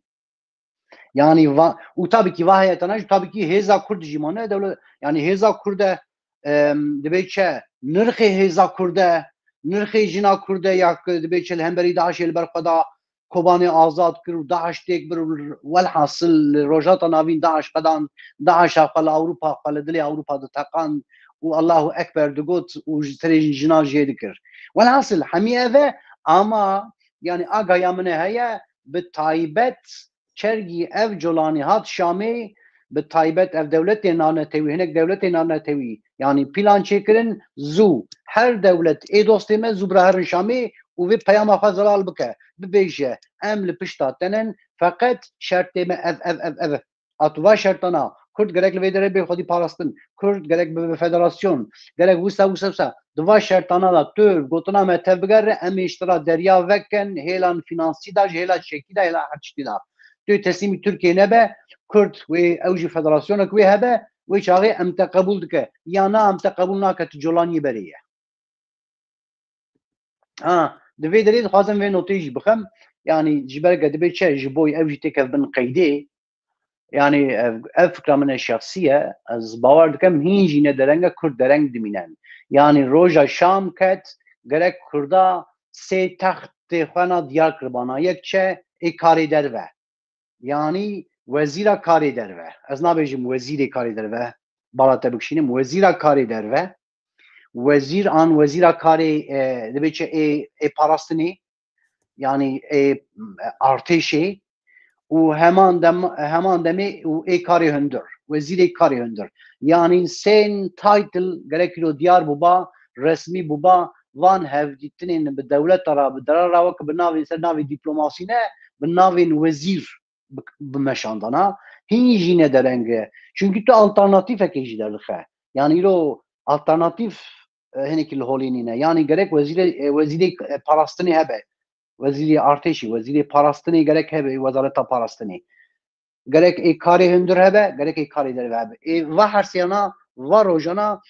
Yani va, û tabii ki va heyetana jî tabii ki hêza Kurd jî mane dewlet, yani hêza Kurd e, em, dibê çi, nirxê hêza Kurd e, nirxê jina Kurd e, ya ku dibê çi li hemberî DAIŞê li ber xwe da Kobanê azad kir û DAIŞ têk bir û welhasil li Rojhilata Navîn DAIŞ qedan, DAIŞ a xwe li Ewropa, xwe li dilê Ewropa diteqand û Allahu Ekber digot û ji serê jinan jê dikir. Welhasil hemî ev e, ama yani agaya min e heye, bi taybet çergî ev Colanî hat Şamê, bi taybet ev dewletên navnetewî, hinek dewletên navnetewî, yanî plan çêkirin, zû her dewlet ê dostê me zû bira herin Şamê û vê peyama xwe zelal bike, bibêje, em li pişta te nin, feqet şertê me ev, ev, ev, ev. A tu va şertana, Kurd gerek li vê derê bê xwedî parastin, Kurd gerek bibe federasyon, gerek wisa, wisa, wisa. Di va şertana de tu gotina me tev bigere, em ê ji te re derya vekin, hêlan fînansî de, ji hêla çekî de, hêla her tiştî de. Tu teslîmî Tirkiyê nebe, Kurd wê, ew jî federasyonek wê hebe, wê çaxê em te qebûl dike. Ya na, em te qebûl nake, tu Colaniyê berê ye. Ha, di vê derê dixwazim vê notê jî bixem. Yanî ji ber ke dibê çi, ji bo ew jî têkevbin qeydê. Yanî ev, ev fikra min e şexsî ye. Ez bawer dikim hîn jî ne dereng e, Kurd dereng dimînin. Yanî roja Şam ket, gerek Kurda sê textê xwe na diyar kiribana. Yek çi, ê karê derve. Yanî wezîra karê derve. Ez nabêjim wezîrê karê derve. Bala te bikişînim. Wezîra karê derve. Wezîr an wezîra karê, e, dibê çi ê, ê parastinê. yanî ê artêşê û heman dem, heman demê û ê karê hundir, wezîrê karê hundir. Yanî sên title gerek îro diyar bûba, resmî bûba, van hevdîtinên bi dewleta re, bi dera re weke bi navên ser navê dîplomasî ne, bi navên wezîr bi, bi meşandana, hîn jî ne dereng e. Çunkî tu alternatîfekê jî derdixe. Yanî îro alternatîf, e, hinekî li holê nîne. Yanî gerek wezîrê, e, wezîrê, e, parastinê hebe. Wezîrê artêşî, wezîrê parastinê gerek hebe, wezareta parastinê. Gerek ê karê hundir hebe, gerek ê karê derve hebe. Ê va hersiyana, va rojana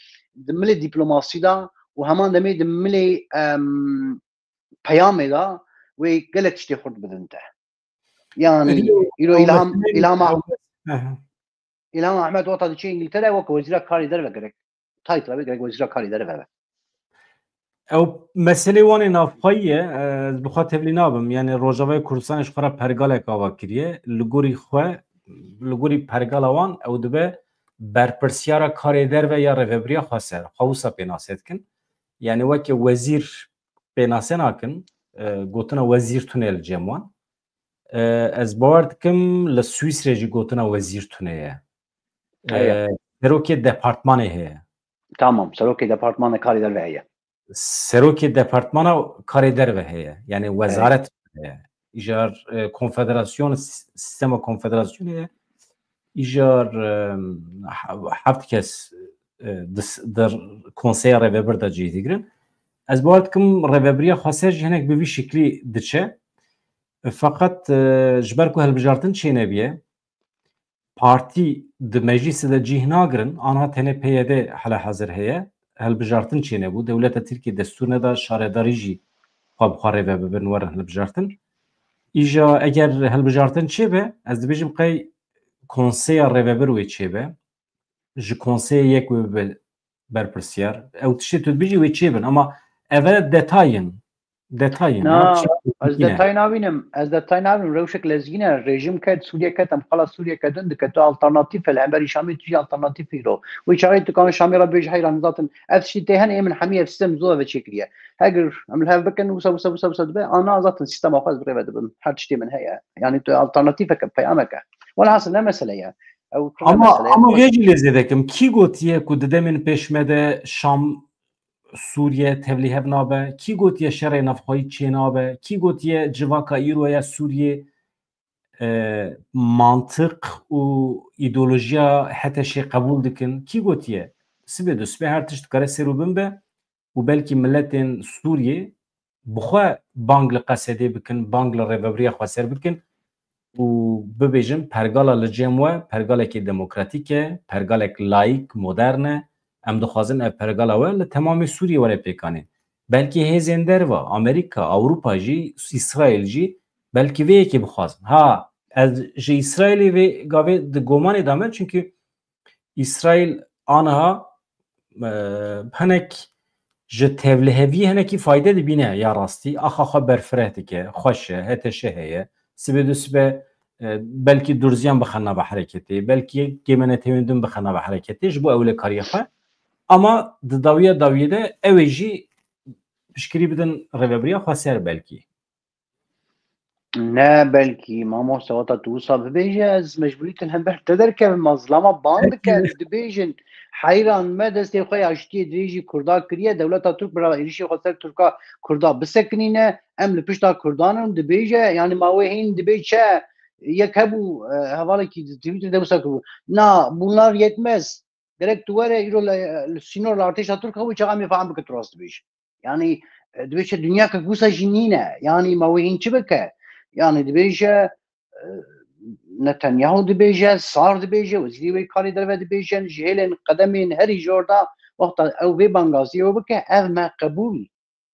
di milê dîplomasî de û heman demê di milê, em, peyamê de wê gelek tiştê xurt bidin te. Yanî îro, îro o İlham, meseleyê, İlham, o mes-, he, he. İlham Ahmet wata diçe İngiltere weke wezîra karê derve gerek. Title be gerek wezîra karê derve be. Ew meselê wan ê navxweyî ye, e, ez bi xwe tevlî nabim. Yanî Rojavayê Kurdistanê ji xwe re pergalek ava kiriye. Li gorî xwe, li gorî pergala wan ew dibe berpirsiyara karê derve ya Rêvebiriya Xweser. Xwe wisa pênase dikin. Yanî weke wezîr pênase nakin, e, gotina wezîr tune li cem wan. E, ez bawer dikim li Swîsrê jî gotina wezîr tune ye. E, Heye. Serokê departmanê heye. Tamam, serokê departmanê karê derve heye. Serokê departmana karê derve heye. Yanî Heye. Wezaret heye. Îcar, e, konfederasyon, s-, sîstema konfederasyonê ye. Îcar, e, he-, heft kes, e, di s-, di konseya rêvebir de cih digirin. Ez bawer dikim rêvebiriya Xweser jî hinek bi vî şiklî diçe. Feqet, e, ji ber ku hilbijartin çênebiye, partî di meclîsê de cih nagirin, anha tenê P Y D hele hazir heye, hilbijartin çênebû. Dewleta Tirkiyê destûr neda şaredarî jî xwe bi xwe rêve bibin, werin hilbijartin. Îja eger hilbijartin çêbe, ez dibêjim qey konseya rêvebir wê çêbe. Ji konseyê yek wê bibe berpirsiyar. Ew tiştê tu dibêjî wê çêbin. Ama eve detay in. Detay in. Na, Wan tiştê ez lezgîn e. detay nabînim. Ez detay nabînim. Rewşek lezgîn e. Rejim ket, Sûriye ket, em xala Sûriye ketin dike. Tu alternatîf e. Li hemberî Şamê tu jî alternatîf îro. Wê çaxê tu kanî Şamê re bêjî heyran zaten. Ev tiştî tê hene ê min hemî ev sîstem zû eve çêkiriye. Heger em li hev bikin, wisa, wisa, wisa, wisa dibe. Ana zaten sîstema xwe ez bi rê ve dibim. Her tiştê min heye. Yanî tu alternatîfeke, peyameke. Welhasil ne mesele ye. Ew pir ne Ama, mesele ye. ama vê jî lê zêde kim. Kî gotiye ku di demên pêş me de Şam, Sûriye tevlî hev nabe? Kî gotiye şerê navxweyî çênabe? Kî gotiye civaka îro ya Sûriyê, e, mantiq û îdeolojiya HTŞ'ê qebûl dikin? Kî gotiye? Sibê du sibê her tişt dikare ser û bin be û belkî miletên Sûriyê bi xwe bang li Qesedê bikin, bang li Rêvebiriya Xweser bikin û bibêjin, pergala li cem we pergalekî demokratîk e, pergalek layîk, modern e. Em dixwazin ev pergala we li temamê Sûriyê were pêkanîn. Belkî hêzên derva, Amerîka, Ewropa jî, Îsraîl jî belkî vê yekê bixwazin. Ha, ez ji Îsraîlê vê gavê di gomanê de me, çunkî Îsraîl aniha, e, hinek ji tevliheviyê hinekî fayde dibîne ya rastî. Axa xwe berfireh dike, xweş e, HTŞ heye. Sibê du sibe, e, belkî durziyan bixe nava hereketê, belkî gêmenetewên din bixe nava hereketê ji bo ewlekariya xwe. Ama di dawiya dawiyê de ew ê jî piştgirî bidin Rêvebiriya Xweser belkî. Ne, belkî mamoste, wata tu wisa bibêje, ez mecbûrî tu hember te derkevim, ma zilama ban dikin, dibêjin, heyran me, destê xwe ya şitiyê dirêjî Kurda kiriye, dewleta Tirk bira êrişê xwe ser Tirka, Kurda bisekinîne, em li pişta Kurdan in, dibêje, yanî ma wê hîn dibê çi, yek hebû, e, hevalekî di Twitter de wisa kiribû. Na, bunlar yetmez. Gerek tu were îro li, li sînor li artêşa Tirk hebû, çaxa em ê fehm bikin tu rast dibêjî. Yanî, e, dibêje dinyakek wisa jî nîne. Yanî ma wê hîn çi bike? Yanî dibêje, e, Netanyahu dibêje, Sar dibêje, wezîrê wê karê derve dibêjin, ji hêlên qedemên herî jor de wexta ew vê bangaziyê wê bike, ev me qebûl.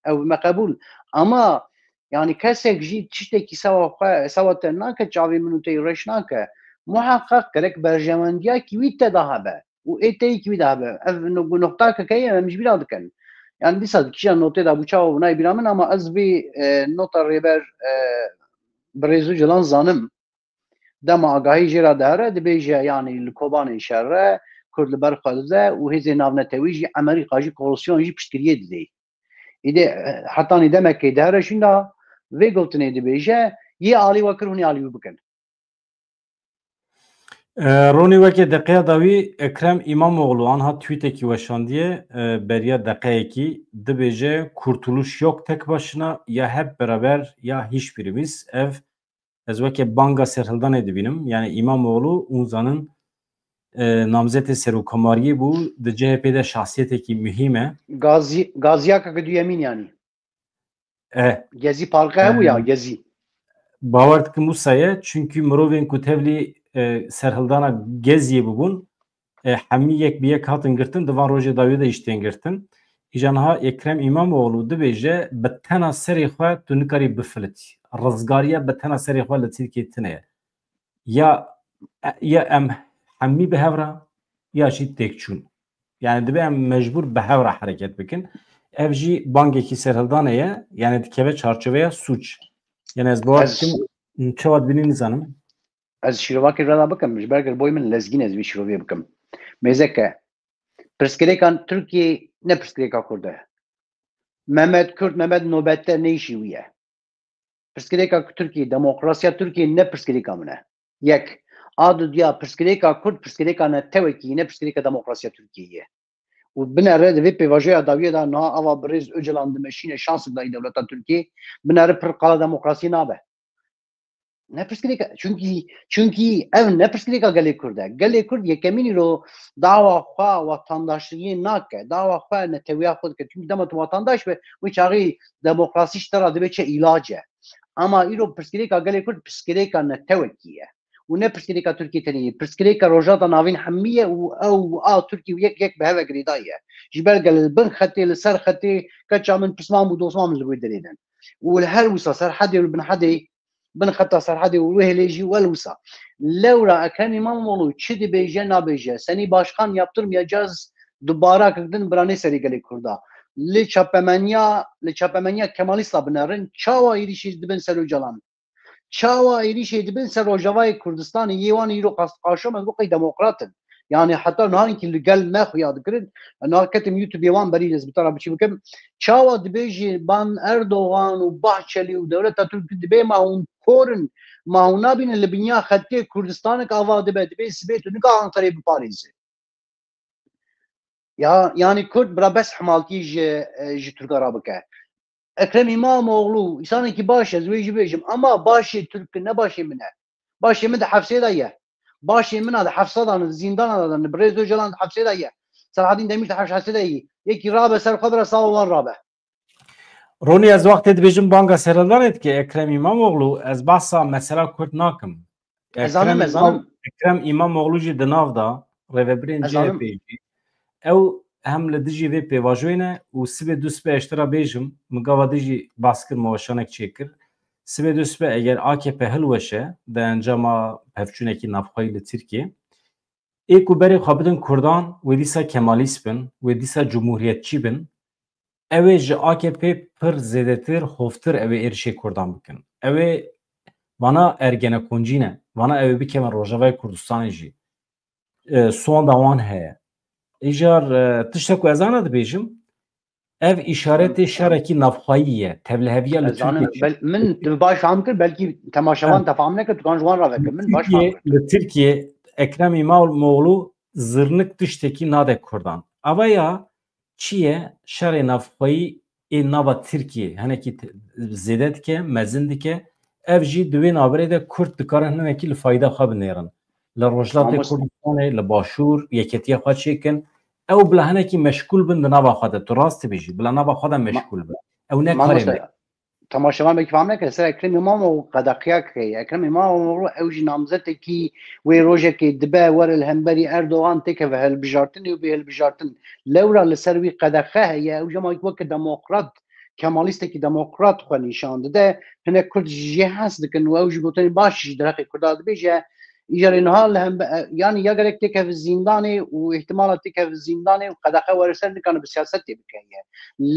Ew me qebûl. Ama yanî kesek jî tiştekî sewa xwe, sewa te nake, çavê min û te yî reş nake. Muheqeq gerek berjewendiyakî wî te de hebe. Û ê te yî kî wî de hebe. Ev no-, noqtakeke ye, em ji bîra dikin. Yanî dîsa di kîja notê de bû çawa bû nayê bîra min, ama ez vî, e, nota rêber, e, bi rêz û cilan zanim. Dema agahî jê re dihere, dibêje, yanî li Kobanê şer e, Kurd li ber xwe dide û hêzên navnetewî jî, Amerîka jî, koalîsyon jî piştgiriyê didê. Îdê, e, hetanî demekê dihere şûnda, vê gotinê dibêje, yê alî we kir, hûn ê alî wî bikin. E, Ronî, weke deqeya dawî Ekrem Îmamoğlu anha tweetekî weşandiye, e, beriya deqeyekî dibêje, "Kurtuluş yok tek başına, ya hep beraber ya hiçbirimiz." Ev ez weke banga serhildanê dibînim. Yani Îmamoğlu, hûn zanin, e, namzetê serokkomariyê bû, di C H P de şahsiyetekî muhîm e. Gazî, Gaziyaka ke duyemîn yanî. E, Gezî Parkı hebû ya, e, Gezî. Bawer dikim wisa ye, çünkü mirovên ku tevlî, e, serhildana Geziyê bibûn, e, hemî yek bi yek hatin girtin, di van rojê dawiyê de jî tên girtin. Îja niha Ekrem Îmamoğlu dibêje, bi tena serê xwe tu nikarî bifilitî. Rizgariya bi tena serê xwe li Tirkiyê tune ye. Ya, ya em hemî bi hev re, ya jî têkçûn. Yani dibe em mecbûr bi hev re hereket bikin. Ev jî bangekî serhildanê ye, yani dikeve çarçoveya sûc. Yani ez bawer dikim, çawa dibînî nizanim. Ez şîrovakê vira bikim, ji ber girboyê min lezgîn ez vî şîrovê bikim. Mêzeke, pirsgirêkan Tirkiyê ne pirsgirêka Kurd e. Mehmet Kurd, Mehmet nobette ne îşî wî ye. Pirsgirêka Tirkiyê, demokrasiya Tirkiyê ne pirsgirêka min e. Yek. A dudiya, pirsgirêka Kurd, pirsgirêka netewekî, ne pirsgirêka demokrasiya Tirkiyê ye. Û binere di vê pêvajoya dawiyê de niha ava birêz Ocalan dimeşîne şansek dayî dewleta Tirkiyê, binere pir qala demokrasiyê nabe. Ne pirsgirêka, çunkî, çunkî ev ne pirsgirêka gelê Kurd e. Gelê Kurd yekemîn îro dawa xwe wetandaşliyê nake, dawa xwe netewiya xwe dike. Çunkî dema tu wetandaş be, wê çaxî demokrasî ji te re dibe çi îlac e. Ama îro pirsgirêka gelê Kurd pirsgirêka netewekî ye. Û ne pirsgirêka Tirkiyê tenê ye. Pirsgirêka Rojhilata Navîn hemî ye û ew a Tirkiyê û yek yek bi hev ve girêdayî ye. Ji ber gel li bin xetê, li ser xetê, keça min, pisman bû, dosman min li wê derê din. Û li her wisa serhedê û li bin hedê, bin xeta serhedê û wê hêlê jî wel wisa. Lewra Ekrem Îmamoğlu çi dibêje nabêje, senî başkan yaptırmayacağız, dubara kirdin biranê serê gelê Kurda. Li çapemeniya, li çapemeniya Kemalîsta binerin, çawa êrîşê dibin ser Ocalan? Çawa êrîşê dibin ser Rojavayê Kurdistanê, yê wan îro qas-, qaşo me got qey demokrat in. Yani heta niha inkî li gel me xuya dikirin. Niha ketim YouTube-ê wan berî ez bi te re biçî bikim. Çawa dibêjî ban Erdogan û Bahçeli û dewleta Tirk dibê ma hûn kor in, ma hûn nabînin li binya xetê Kurdistanek ava dibe, dibê sibê tu nika Anqerê biparêze. Ya, yani Kurd bira bes hemaltiyê ji, e, ji Tirka re bike. Ekrem İmamoğlu, insanekî baş e, ez wê jî bêjim. Ama başê Tirk ne başê min e. Başê min di hefsê de ye. Başê min a di hefsê de, di zîndana de, di Birêz Ocalan di hefsê de ye. Selahedîn Demîr di hefsê de ye. Yekî rabe ser xwe bira sawa wan rabe. Ronî, ez wextê dibêjim banga serhildanê dike Ekrem İmamoğlu, ez behsa mesela Kurd nakim. Ez zanim, ez zanim. Ekrem İmamoğlu jî di nav de rêvebirên C H P jî. Ew hem li dijî vê pêvajoyê ne û sibê du sibe ez ji te re bêjim, min gava dijî behs kir, me weşanek çêkir. Sibê du sibe eger A K P hilweşe, di encama pevçûnekî navxweyî li Tirkiyê, ê ku berê xwe bidin Kurdan, wê dîsa Kemalîst bin, wê dîsa cumhuriyetçî bin, ew ê ji A K P pir zêdetir, hovtir ew ê êrişê Kurdan bikin. Ew ê vana ergenekoncî ne. Vana ew ê bikevin Rojavayê Kurdistanê jî. E, sonda wan heye. Îcar, e, tiştek ku ez ana dibêjim, ev îşaretê şerekî navxweyî ye. Tevliheviya li Tirkiyê. Min tu baş fam kir, belkî temaşevan te fam nekir, tu kan ji wan re vekir. Min baş fam kir. Li Tirkiyê Ekrem İmamoğlu zirnik tiştekî nade Kurdan. Ava ya çi ye? Şerê navxweyî ê nava Tirkiyê hinekî zêde dike, mezin dike. Ev jî di wê navberê de Kurd dikarin hinekî li fayda xwe binêrin. Li Rojhilatê Kurdistanê, li Başûr, yeketiya xwe çêkin. Ew bila hinekî meşgûl bin di nava xwe de. Tu rast dibêjî, bila nava xwe de meşgûl bin. Ew ne karê me. Temaşevan belkî fam neke, ser Ekrem İmamoğlu qedexiya kirê. Ekrem İmamoğlu ew jî namzetekî wê rojekê dibe were li hemberî Erdogan têkeve hilbijartinê û bê hilbijartin. Lewra li ser wî qedexe heye, ew jî hema weke demokrat, kemalîstekî demokrat xwe nîşan dide. Hinek Kurd jê hez dikin û ew jî gotinên baş ji derheqê Kurda dibêje. Îcarê niha li hembe-, e, yanî ya gerek têkeve zîndanê û îhtimala têkeve zîndanê û qedexe were ser nikane bi siyasetê bike ye.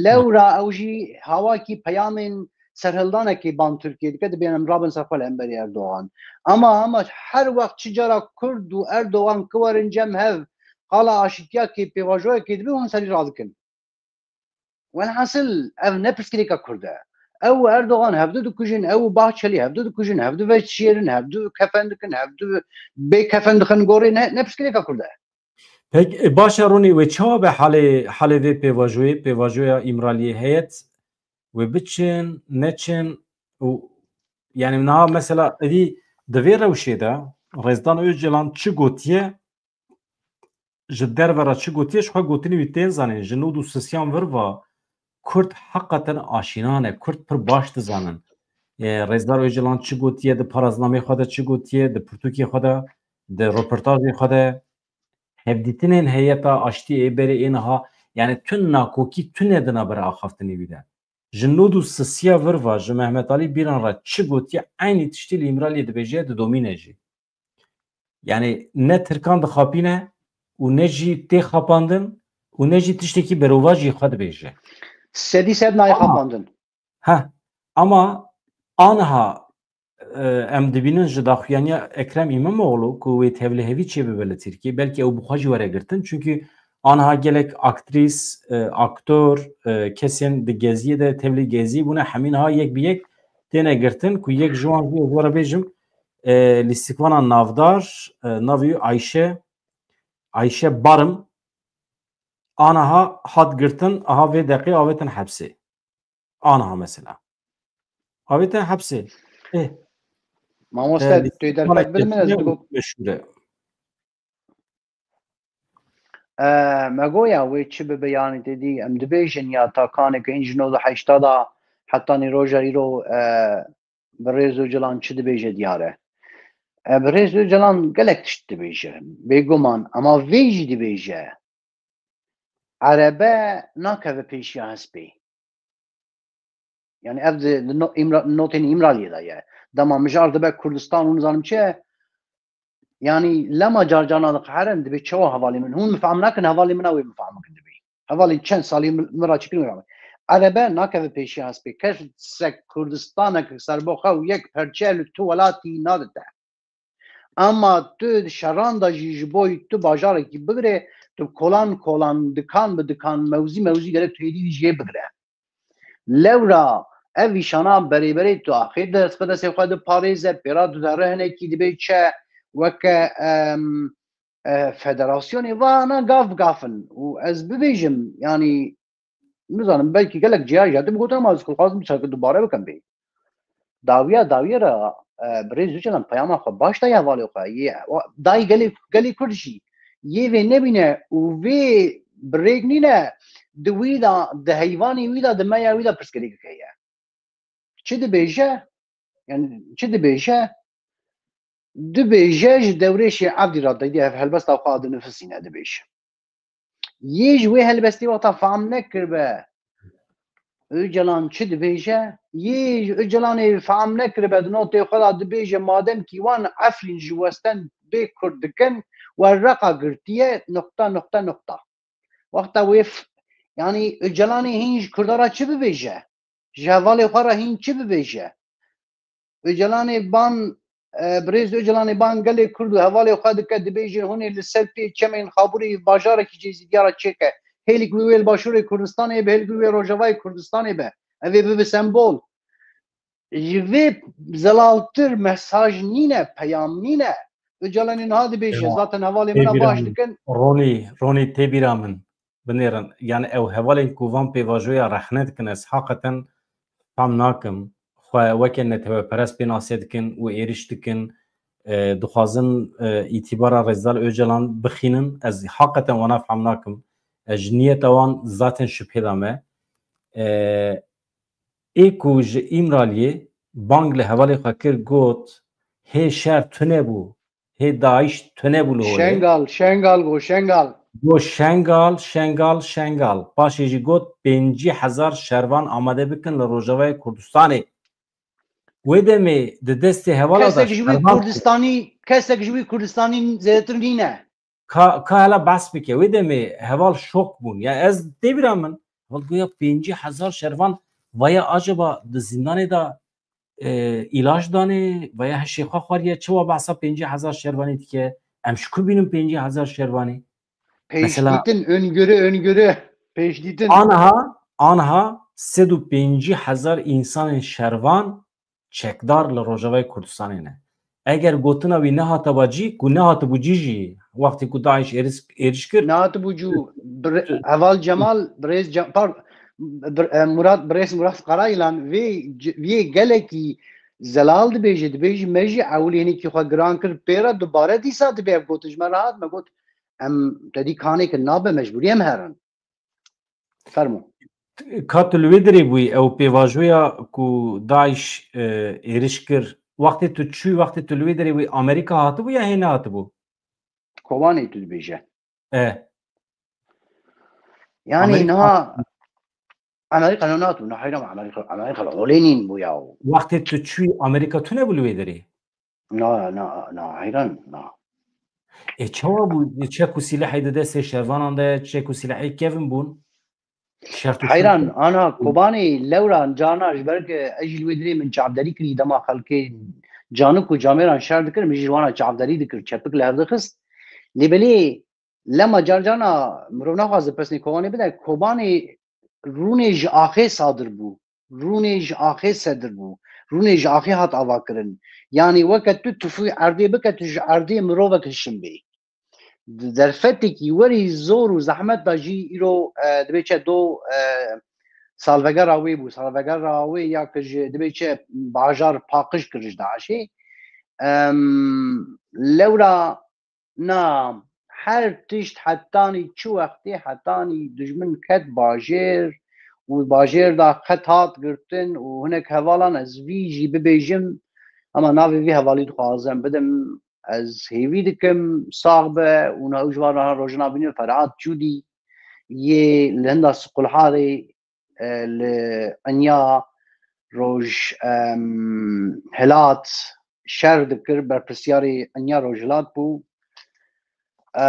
Lewra ew jî hawakî peyamên serhildanekê ban Tirkiyê dike, dibên em rabin ser xwe li hemberî Erdogan. Ama, ama her wext çi cara Kurd û Erdogan kiwerin cem hev, qala aşîtiyakê pêvajoyekê dibe hûn serî radikin. Welhasil ev ne pirsgirêka Kurd e. Ew û Erdogan hevdu dikujin, ew û Bahçelî hevdu dikujin, hevdu veşêrin, hevdu kefen dikin, hevdu bê kefen dixin gorê, ne, ne pirsgirêka Kurd e. Pek, e, baş e Ronî, wê çawa be halê, halê vê pêvajoyê, pêvajoya Îmraliyê heyet, wê biçin, neçin û, yani niha mesela êdî di vê rewşê de Rêzdar Ocalan çi gotiye, ji derve re çi gotiye, ji xwe gotinî wî tên zanîn, ji nod û sisiyan vir va Kurd heqeten aşîna ne, Kurd pir baş dizanin. E, Rêzdar Ocalan çi gotiye, di paraznamê xwe de çi gotiye, di pirtûkê xwe de, di roportajê xwe de, hevdîtinên heyeta aştî ê berê ê niha, yani tu nakokî tune di navbera axaftinê wî de. Ji nod û sisiya vir va ji Mehmet Alî Bîran re çi gotiye, eynî tiştî li Îmraliyê dibêje, didomîne jî. Yani ne Tirkan dixapîne û ne jî tê xapandin û ne jî tiştekî berovajî xwe dibêje. Sedî sed nayê xapandin. Heh, ama aniha, e, em dibînin ji daxuyaniya Ekrem Îmamoğlu ku wê tevlihevî çêbibe li Tirkiyê, belkî ew bi xwe jî were girtin. Çunkî aniha gelek aktrîs, e, aktor, e, kesên di geziyê de tevlî geziyê bûne, hemî niha yek bi yek têne girtin ku yek ji wan jî ez were bêjim, e, lîstikvana navdar, e, navê wî Ayşe, Ayşe Barim, aniha hat girtin, aha vê deqê avêtin hepsê. Aniha mesela. Avêtin hepsê. Eh. Mamoste, e, tu derfet bir min ez digot. Meşhure. E, me goya wê çi bibe, yani te dî em dibêjin ya takanê ku hîn ji nod û heşta da hetanî roja îro, e, bi rêz Ocalan çi dibêje diyar e. E, bi rêz Ocalan gelek tişt dibêje. Bêguman, ama vê jî dibêje. Erebe nakeve pêşiya hespê. Yani ev di, di no-, Îmra-, notên Îmraliyê de ye. Dema mijar dibe Kurdistan û nizanim çi, yani lema carcana diqeherin, dibê çawa hevalê min. Hûn mifam nakin, hevalê min a wê mifam bikin dibê. Hevalên çend salî min, min ra çêkirin wê. Erebe nakeve pêşiya hespê. Kesek Kurdistanek serboxew yek perçe li tu welatî nadite. Ama tu di şeran de jî ji bo tu bajarekî bigire, tu kolan kolan, dikan bi dikan, mewzî mewzî gerek tu êdî jê bigire. Lewra ev îşana berê berê tu axê dest bi destê xwe diparêze, pêra tu zere hinekî dibê çi weke, em, e, federasyonê, vana gav bi gav in. Û ez bibêjim, yanî nizanim, belkî gelek cihê jî hatim gotin, ama ez dixwazim çareke dubare bikim bê. Dawiya dawiyê re, e, birêz Ocalan peyama xwe baş daye hevalê xwe. Yê, dayî gelê, gelê Kurd jî. Yê vê nebîne û vê bi rêk nîne, di wî de, di heyvanê wî de, di meya wî de pirsgirêkek heye. Çi dibêje? Yani çi dibêje? Dibêje ji Dewrêşê Evdî re, didî ev helbesta xwe dinifisîne, dibêje. Yê ji wê helbestê wexta fehm nekiribe, Ocalan çi dibêje? Yê ji Ocalanê fehm nekiribe, di notê xwe de dibêje, madem kî wan Efrîn ji westin bê Kurd dikin, we reqa girtiye, noqta, noqta, noqta. Wexta wê f-, yanî Ocalanê hîn ji Kurda re çi bibêje? Ji hevalê xwe re hîn çi bibêje? Ocalanê ban, e, birêz Ocalanê ban gelê Kurd û hevalê xwe dike, dibêjin hûn ê li ser pê çemên Xabûrê bajarekî jê zî diyara çêke. Hêlik wî wê li Başûrê Kurdistanê be, hêlik wî wê Rojavayê Kurdistanê be. Ev ê bibe sembol. Ji vê zelaltir mesaj nîne, peyam nîne. Ocalanê niha dibêje, zaten hevalê min a baş dikin. Ronî, Ronî tê bîra min. Binêrin. Yani ew hevalên ku van pêvajoya rexne dikin, ez haqeten fam nakim. Xwe weke neteweperest pênase dikin û êriş dikin, e, dixwazin, e, îtîbara Rêzdar Ocalan bixînin. Ez haqeten wana fam nakim. Ez ji niyeta wan zaten şüphê de me. E, ê ku ji Îmraliyê bang li hevalê xwe kir, got, hê şer tune bû, hê DAIŞ tune bû li holê. Şengal, Şengal go, Şengal. Go Şengal, Şengal, Şengal. Paşê jî got, pêncî hezar şervan amade bikin li Rojavayê Kurdistanê. Wê demê di destê hevala de kesek ji wî şervan Kurdistanî, kesek ji wî Kurdistanî zêdetir nîne. Ka, ka hela behs bike. Wê demê heval şok bûn. Ya ez tê bîra min, heval goya pêncî hezar şervan, vaya acaba di zindanê de, e, îlaç danê, vaya hişê xwe xwariye, çawa behsa pêncî hezar şervanî dike? Em ji ku bînin pêncî hezar şervanî? Mesela pêşdîtin, öngörü, öngörü. Pêşdîtin. Aniha, aniha sed û pêncî hezar însanên şervan çekdar li Rojavayê Kurdistanê ne. Eger gotina wî nehatiba cî, ku nehatibû cî jî, wextê ku DAIŞ êris-, êriş kir, Nehatibû cû, bir-, Heval Cemal, birêz Ce-, par-, bir-, e, Murat, birêz Murat Karayilan vê c-, vê gelekî zelal dibêje, dibêje me jî ewilî hinekî xwe giran kir pê re, dubare dîsa dibê ev gotin ji me re hat, me got, em tedî kanê ki nabe mecbûrî em herin. Fermo. Ka tu li wê derê bûyî, ew pêvajoya ku DAIŞ, e, êriş kir, wextê tu çûyî, wextê tu li wê derê bûyî, Amerîka hatibû ya hê nehatibû? Kobanê tu dibêje. E. Yani Amerîka niha Amerîka ne nehatibû, ne heyran Amerîka, Amerîka li holê nîn bû ya. Wextê tu çûyî, Amerîka tune bû li wê derê? Na, na, na, heyran, na. E, çawa bû? Çek û sîlehê di destê şervanan de, çek û sîlehê kevin bûn. Şert û Heyran, şûr. Ana, Kobanê lewra carna ji ber ke ez jî li wê dirê min çavderî kirî dema xelkê canik û camêran şer dikir, min jî ji wana çavderî dikir, çepik li hev dixist. Lê belê lema carcarna mirov naxwaze pesnê Kobanê bide, Kobanê rûnê ji axê sadir bû. Rûnê ji axê sedir bû. Rûnê ji axê hat avakirin. Yanî weke tu tufû erdê bike, tu ji erdê mirovek hişin bê. Di derfetekî werî zor û zehmet de jî îro, e, dibê çi do, e, salvegera wê bû. Salvegera wê ya ki ji dibê çi bajar paqij kir ji DAIŞê. Em, lewra Na, her tişt hetanî çi wextê, hetanî dijmin ket bajêr û bajêr da qet hat girtin û hinek hevalan ez vî jî bibêjim, ama navê vî hevalî dixwazim bidim, ez hêvî dikim sax be û na ew ji van re rojina bînin Ferhat Cûdî yê li hinda Siqulharê e, li Enya Roj, em, Hilat şer dikir, berpirsiyarê Enya Rojhilat bû. E,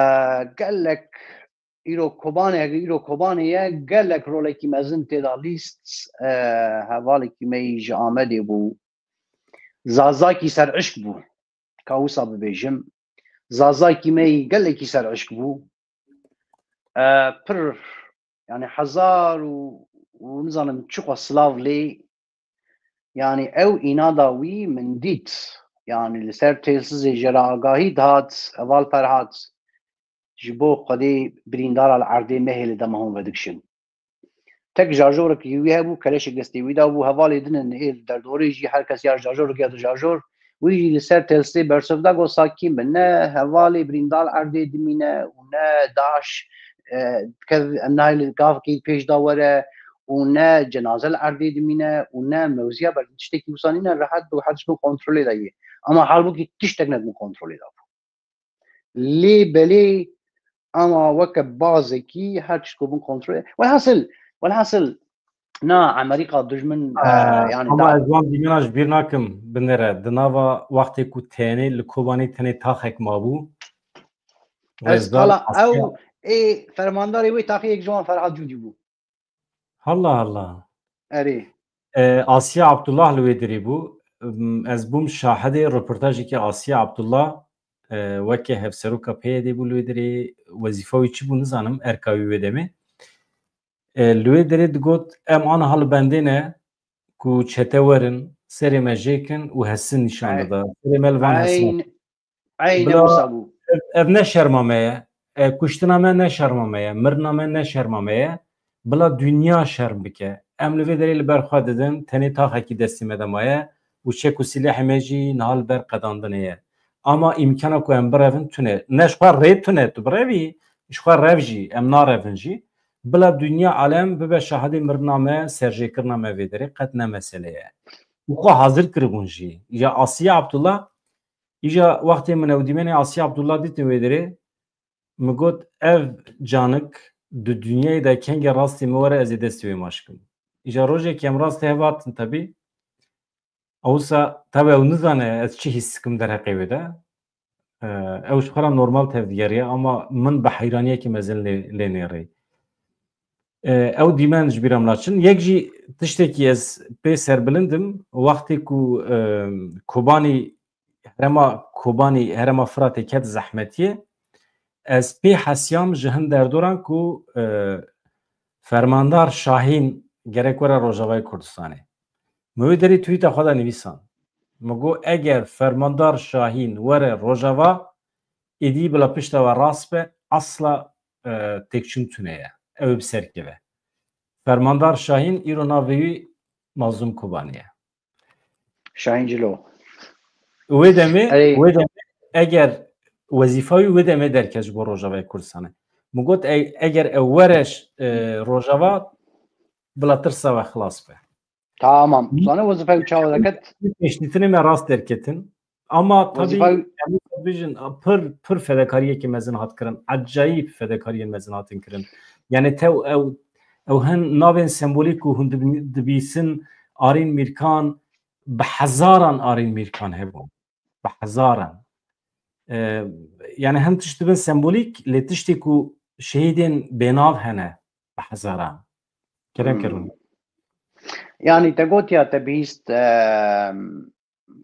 gelek îro Kobanê, eger îro Kobanê ye, gelek rolekî mezin tê de lîst, e, hevalekî me yî ji Amedê bû. Zazakî ser işk bû. Ka wisa bibêjim, Zazakî me yî gelekî ser işk bû. E, pir, yani hezar û, û nizanim çiqas silav lê, yani ew înada wî min dît. Yani li ser têlsizê jê re agahî dihat, heval Ferhat, ji bo Xwedê birîndara li erdê mehêle dema hûn vedikişin. Tek jarjorek wî hebû, keleşek destê wî de bû, hevalê din in ê li derdorê jî her kes ya jarjorek ya di jarjor. Wî jî li ser telsê bersiv da got, sakîn bin, ne hevalê birîndar erdê dimîne û ne DAIŞ, e, kev, em nahê li gavkê pêş da were û ne cenaze li erdê dimîne û ne mewziya ber tiştekî wisa nîne, rehet bi, her tişt bi kontrolê de ye. Ama halbûkî tiştek ne bi kontrolê de bû. Lê belê ama weke bazekî her tişt ku bin kontrol. Welhasil, welhasil na Amerîka dijmin, e, Ee, yani ama da ez wan dîmena ji bîr nakim binêre. Di nava wextê ku tenê li Kobanê tenê taxek mabû. Ez Rêzdar qala Asya ew ê fermandarê wê taxê yek ji wan Ferhat Cûdî bû. Halla halla. Erê. E, Asiye Abdullah li wê dirê bû. Em, ez bûm şahidê reportajekî Asiye Abdullah, e, weke hevseroka P Y D'ê bû li wê dirê, wezîfa wî çi bû nizanim, erka wî wê demê. E, li wê dirê digot, em aniha li bendê ne ku çete werin, serê me jêkin û hesin nîşan dida. Serê me li van hesin. Eyn, eyn Bila wisa bû. Ev, ev ne şerma me ye. E, kuştina me ne şerma me ye. Mirina me ne şerma me ye. Bila dinya şerm bike. Em li vê derê li ber xwe didin, tenê taxekî destê me de maye û çek û silehê me jî niha li ber qedandinê ye. Ama îmkana ku em birevin tune. Ne ji xwe rê tune, tu birevî, ji xwe rev jî, em narevin jî. Bila dinya alem bibe şahidê mirina me, serjêkirina me vê derê, qet ne mesele ye. Û xwe hazir kiribûn jî. Ya Asiye Abdullah, îja wextê min ew dîmenê Asiye Abdullah dîtin wê derê, min got, ev canik di dinyayê de kengê rastê min were, ez ê destê wê maç kim. Îja rojekê em rastê hev hatin tebî. Ewsa tabi ew nizane ez çi hîs dikim derheqê wê de. E, ew ji xwe re normal tevdigeriye, ama min bi heyraniyekî mezin lê, lê nêrê. E, ew dîmen ji bîra min naçin. Yek jî tiştekî ez pê serbilind im, wextê ku, e, Kobanî, herêma Kobanî, herêma Firatê ket zehmetiyê, ez pê hesiyam ji hin derdoran ku, e, Fermandar Şahîn gerek were Rojavayê Kurdistanê. Min wê derê tweeta xwe de nivîsan. Min got, eger Fermandar Şahîn were Rojava, êdî bila pişta we rast be, asla, e, têkçûn tune ye. Ew ê bi ser keve. Fermandar Şahîn îro navê wî Mazlûm Kobanî ye. Şahîn Cilo. Wê demê, Erê. wê demê eger wezîfa wî wê demê derket ji bo Rojavayê Kurdistanê. Min got, e-, eger ew were ş-, e, Rojava, bila tirsa we xilas be. Tamam. Zane wezîfa wî çawa derket? Pêşnîtinê me rast derketin. Ama tabii Wezîfa- em bêjin, pir, pir fedekariyekî mezin hat kirin. Acayîp fedekariyên mezin hatin kirin. Yani tew ew, ew hin navên sembolîk û hûn dibî-, dibîsin Arîn Mîrkan, bi hezaran Arîn Mîrkan hebû. Bi hezaran. E, yani hin tişt dibin sembolîk, lê tiştê ku şehîdên bênav hene bi hezaran. Kerem Hmm. kerûn. Yani te gotiya te bihîst, em,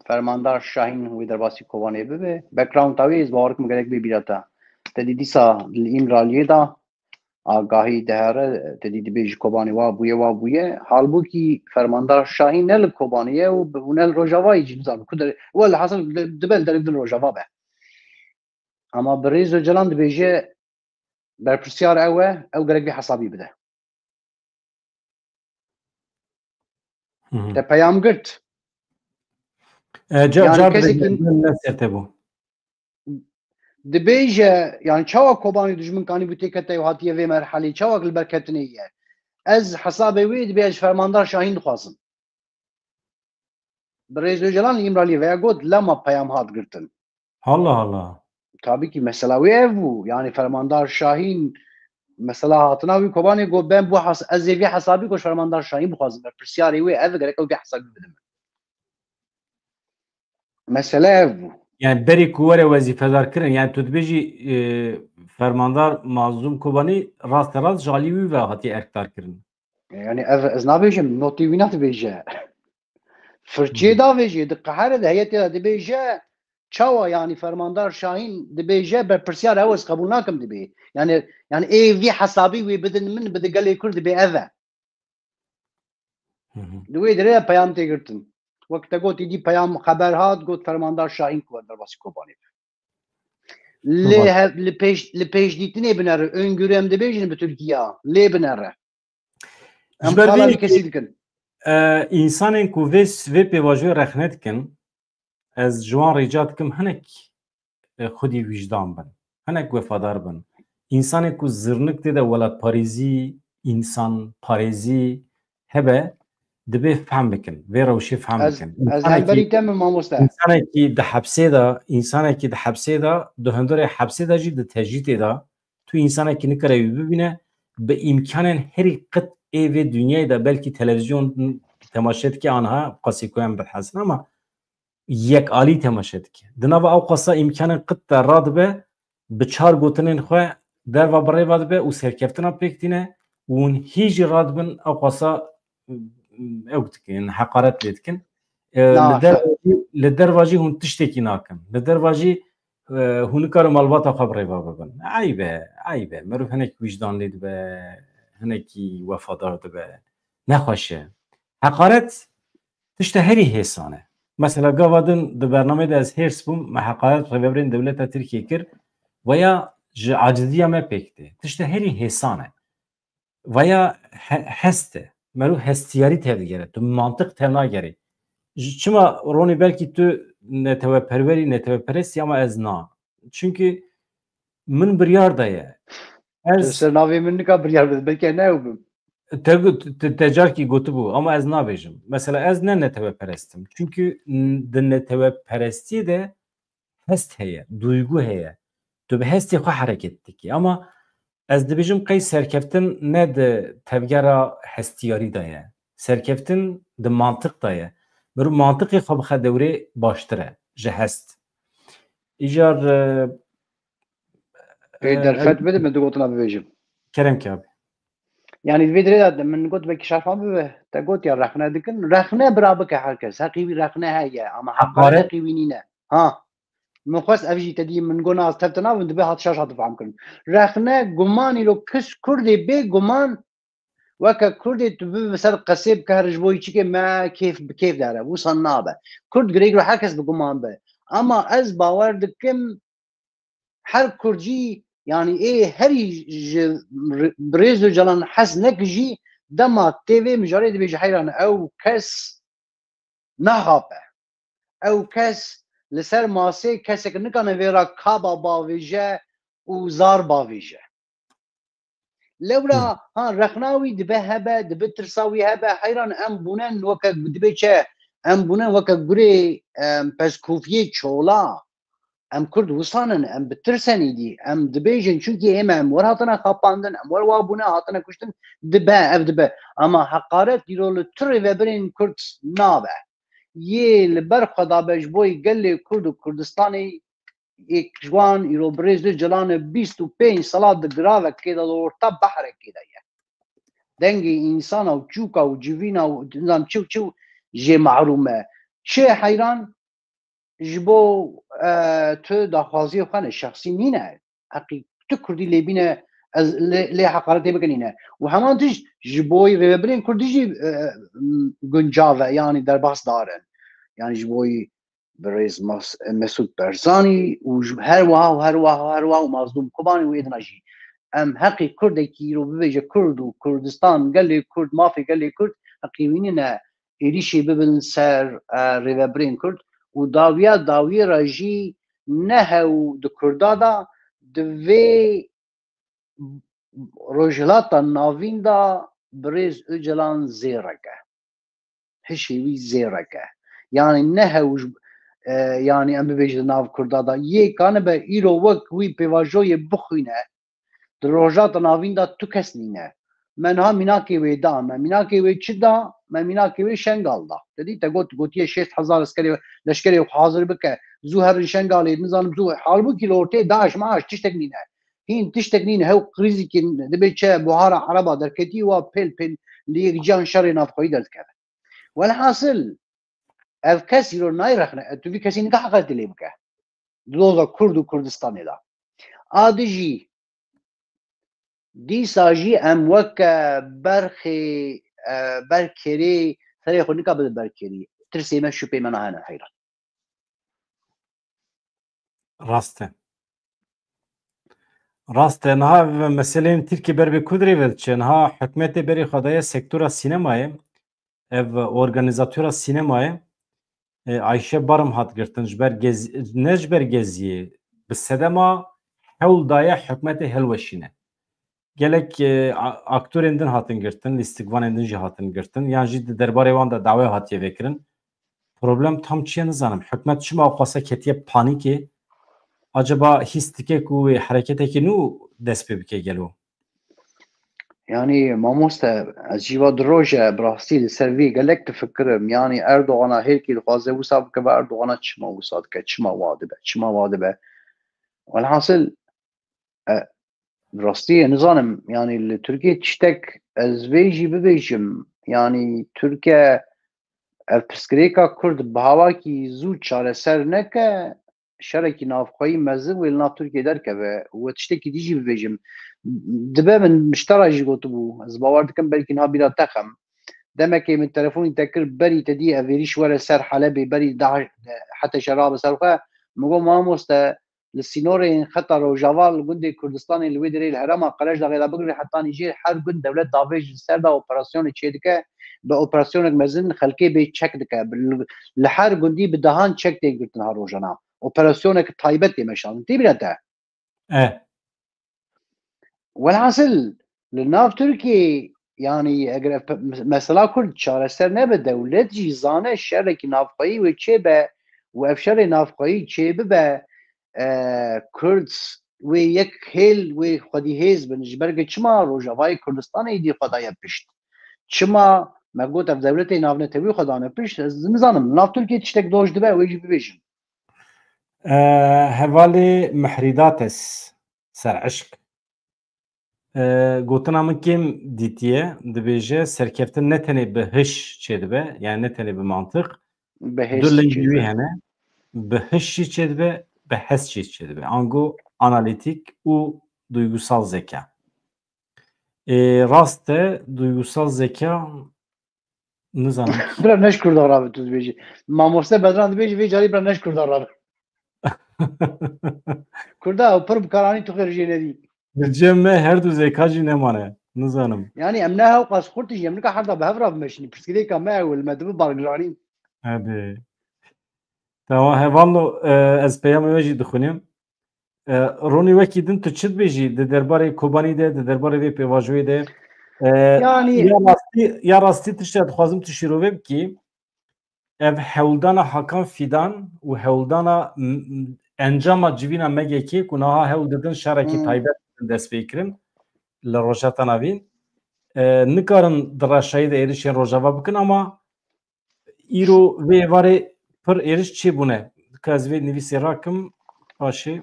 Fermandar Şahîn wê derbasî Kobanê bibe. Background wê ez bawer kim gerek bê bîra te. Te dî dîsa li Îmraliyê de agahî dihere, te dî dibê ji Kobanê wa bûye, wa bûye. Halbûkî Fermandar Şahîn ne li Kobanê ye û, û ne li Rojavayê jî nizam. Ku der-, welhasil di-, dibe li derê din Rojava be. Ama birêz Ocalan dibêje berpirsiyar ew e, ew gerek vê hesabî bide. Hı hı. Te peyam girt. E, ca-, Yani car kesekî- dibêje, ne ser te bû. Dibêje, yani çawa Kobanî dijmin kanî bû têkete û hatiye vê merhelê, çawa li ber ketinê ye? Ez hesabê wê dibê ez ji Fermandar Şahîn dixwazim. Birêz Ocalan li Îmraliyê veya got, lema peyam hat girtin. Allah Allah. Tabii ki mesela wê ev bû. Yani Fermandar Şahîn mesela hatina wî Kobanê got, ben bu has-, ez ê vê hesabî ku ji Fermandar Şahîn bixwazim. Berpirsiyarê wê ev gerek ew vê hesabî bidim. Mesele ev bû. Yani berê ku were wezîfedar kirin, yani tu dibêjî, e, Fermandar Mazlûm Kobanî raste rast ji alî wî ve hatiye erkdar kirin. Yani ev ez nabêjim, notê wî ne dibêje. Firçê davêjê, di qehre de heyetê de dibêje, çawa yani Fermandar Şahîn dibêje, berpirsiyar ew ez qebûl nakim dibê. Yani, yani ê vî hesabî wê bidin min, bide gelê Kurd dibê ev e. Hı hı. Di wê derê de peyam tê girtin. Wek te gotî dî peyam xeber hat, got Fermandar Şahîn ku derbasî Kobanê be. Lê Tamam. hev-, li pêş, li pêşdîtinê binere, öngörü em dibêjin bi Tirkiya, lê binere. Em Ji ber qala vê vî yekê, kesî dikin. e, insanên ku vê, vê pêvajoyê rexne dikin, ez ji wan rica dikim hinek, e, xwedî wîjdan bin. Hinek wefadar bin. Însanê ku zirnik tê de welatparêzî, însanparêzî hebe, dibê fehm bikin. Vê rewşê fehm Ez, bikin. ez Însanekî, hemberî te me mamoste. Însanekî di hepsê de, însanekî di hepsê de, di hundirê hepsê de jî di tecrîtê de, tu însanekî nikare wî bibîne, bi îmkanên herî qit ê vê dinyayê de belkî televîzyon temaşe dike anha, qasî ku em bilhezin ama yekalî temaşe dike. Di nava ew qasa îmkanên qit de radibe, bi çar gotinên xwe derva bi rêva dibe û serkeftina pêk tîne û hûn hî jî radibin ew qasa, ew dikin, heqaret lê dikin. E, Na, li derva jî, li derva jî hûn tiştekî nakin. Li derva jî, e, hûn nikarin malbata xwe bi rêva bibin. Eyb e, eyb e. Meriv hinek wîjdan lê dibe, hinekî wefadar dibe. Nexweş e. Heqaret tişta herî hêsan e. Mesela gava din di bernameyê de ez hêrs bûm, me heqaret rêvebirên dewleta Tirkiyê kir, veya ji aciziya me pêk tê. Tişta herî hêsan e. Veya he-, hest e. Meriv hestiyarî tevdigere. Tu mantiq tevnagerî. Ji, çima Ronî belkî tu neteweperwerî, neteweperestî ama ez na. Çünkü min biryar daye. Tu Ez ser navê min nika biryar bidin, belkî ne ew bim. Te got-, te, te carkî gotibû, ama ez nabêjim. Mesela ez ne neteweperest im. Çünkü n-, di neteweperestiyê de hest heye, duygu heye. Tu bi hestê xwe hereket dikî. Ama ez dibêjim qey serkeftin ne di tevgera hestiyarî de ye. Serkeftin di mantiq de ye. Meriv mantiqê xwe bixe dewrê baştir e ji hest. Îcar, e, Pê e, derfet bide min du gotina bibêjim. Kerem ke abi. Yani vê dirê de min got belkî şerfa bibe. Te got ya rexne dikin. Rexne bira bike her kes. Heqî wî rexne heye. Ama heqaret Heqaret. heqî wî nîne. Ha. Min xwest ev jî te dî min got na ez tev te nabim dibe hat şaş hat fam kirin. Rexne guman îro kis Kurdê bê guman Weke Kurdê tu bibe ser qesê bike her ji bo çikê me kêf bi kêf dere. Wisa nabe. Kurd girêk ro her kes bi guman be. Ama ez bawer dikim her Kurd jî, yanî ê herî ji Birêz Ocalan hes neke jî, dema tê vê mijarê dibêje heyran ew kes naxape. Ew kes li ser masê kesek nikane vê re kaba bavêje û zar bavêje. Lewra, ha, rexna wî dibe hebe, dibe tirsa wî hebe, heyran em bûnen weke dibe çi, em bûnen weke gurê, em, pezkofiyê çola. Em Kurd wisan in, em bi tirs in îdî. Em dibêjin, çunkî ême em wer hatine xapandin, em wer wa bûne hatine kuştin, dibe, ev dibe. Ama heqaret îro li tu rêvebirên Kurd nabe. Yê li ber xwe dabe ji bo gelê Kurd û Kurdistanê, yek ji wan îro Birêz Ocalan e bîst û pênc sala di giravekê de, di orta behrekê de ye. Dengê însana û çûka û civîna û nizam çi û çi û jê mehrûm e. Çi heyran? Ji bo, e, tu daxwaziyê xwe ne, şexsî nîne. Heqî tu Kurdî lê bîne, ez lê, lê heqaretê bikin nîne. Û heman tişt ji bo rêvebirên Kurdî jî, e, m, guncav e, yanî derbasdar in. Yanî ji bo Birêz Mas-, Mesûd Barzanî û ji, her wiha û her wiha û her wiha û Mazlûm Kobanî û êdina jî. Em heqî Kurdekî îro bibêje Kurd û Kurdistan, gelê Kurd, mafê gelê Kurd, heqî wî nîne êrîşê bibin ser, e, rêvebirên Kurd û dawiya dawiyê re jî ne hew di Kurda de, di vê Rojhilata Navîn de Birêz Ocalan zêrek e. Hişê wî zêrek e. Yanî ne hew ji, e, yanî em bibêjin di nav Kurda de. Yê kanibe îro wek wî pêvajoyê bixwîne, di Rojhilata Navîn de tu kes nîne. Me niha mînakê wê da, me mînakê wê çi da? Me mînakê wê Şengal da. Te dî te got, gotiye şêst hezar eskerê, leşkerê xwe hazir bike. Zû herin Şengalê, nizanim zû, halbûkî li ortê DAIŞ, MAIŞ tiştek nîne. Hîn tiştek nîne, hew krîzîkî dibe çi buhara Ereba derketî wa pêl pêl li yekciyan şerê navxweyî derdikeve. Welhasil, ev kes îro nayê rexne, tu vî kesî nika heqaretê lê bike. Di doza Kurd û Kurdistanê de. A di jî, dîsa jî em weke berxê, e, berkêrê serê xwe nika bide berkêrî. Tirsê me, şüpê me nahêne heyran. Rast e. Rast e. Niha ev meseleyên Tirkiyê ber bi ku dirê ve diçe? Niha hikûmetê berê xwe daye sektora sînemayê, ev organîzatora sînemayê, e, Ayşe Barım hat girtin ji ber gez-, ne ji ber Geziyê, bi sedema hewl daye hikûmetê hilweşîne. Gelek, e, a-, aktorên din hatin girtin, lîstikvanên din jî hatin girtin, yan jî di derbarê wan de dawe hatiye vekirin. Problem tam çi ye nizanim. Hikûmet çima xwasa ketiye panîkê? Acaba hîs dike ku wê hereketekî nû dest pê bike gelo? Yanî mamoste, ez jî va du roj e, bi rastî li ser vî gelek difikirim. Yanî Erdoğana hêlkî dixwaze wisa bike, va Erdoğana çima wisa dike, çima wa dibe, çima wa dibe. Welhasil, e, bi rastî nizanim, yanî li Tirkiyê tiştek ez vê jî bibêjim. Yanî Tirkiye ev pirsgirêka Kurd bi hawakî zû çareser neke, şerekî navxweyî mezin wê li nav Tirkiyê derkeve. Û tiştekî dî jî bibêjim. Dibe min ji te re jî gotibû, ez bawer dikim belkî niha bîra te xem. Demekê min telefonî te kir, berî te dî ev êrîş were ser Helebê, berî da-, H T Ş rabe ser xwe. Min got, mamoste, li sînorên xeta Rojava li gundê Kurdistanê li wê derê li herêma Qerejdaxê de bigire heta Nîjêr her gund dewlet davêj li ser de operasyonê çêdike, bi operasyonek mezin xelkê bê çek dike. Bi, li her gundî bi dehan çek tê girtin ha rojana. Operasyonek taybet tê meşandin. Tê bîra te? E. Welhasil, li nav Tirkiyê, yanî eger ev pe-, mesela Kurd çareser nebe, dewlet jî zane şerekî navxweyî wê çêbe û ev şerê navxweyî çêbibe, e, Kurd wê yek hêl, wê xwedî hêz bin. Ji ber ku çima Rojavayê Kurdistanê êdî xwe daye pişt? Çima me got ev dewletê navnetewî xwe dane pişt? Ez nizanim. Nav Tirkiyê tiştek doş dibe, wê jî bibêjin. E, hevalê Mihrîdates, ser eşq. E, gotina min kêm dîtiye, dibêje, serkeftin ne tenê bi hiş çêdibe, yani ne tenê bi mantiq. Bi hêz Du jî lingî wî çêdibe. Hene, bi hiş jî çêdibe, bi hes jî çêdibe. Ango analîtîk û duygusal zeka. Ê, rast e, duygusal zeka, nizanim. Bira neş Kurda rabe tu dibêjî. Mamoste Bedran dibêjî vê carî bira neş Kurda rabe. Kurda ew pir bi karanî tu xêr jê nedî. Li cem me her du zeka jî nemane. Nizanim. Yani em ne hewqas xurt jî em nika her da bi hev ra bimeşînî. Pirsgirêka me ew li me dibi bargiranî. Hadi. Tamam, hevalno, e, ez peyamê we jî dixwînim. E, Ronî, wekî din tu çi dibêjî di derbarê Kobanî de, di derbarê vê pêvajoyê de? E, Yani ya rastî, ya rastî tiştê dixwazim tu şîrove bikî. Ev hewldana Hakan Fidan û hewldana m-, m-, encama civîna M G K ku niha hewl didin şerekî Hmm. taybet didin dest pê kirin li Rojheta Navîn. E, nikarin di reşayî de êrişên Rojava bikin ama îro vê êvarê pir êriş çêbûne. Ka ez vê nivîsê rakim paşê.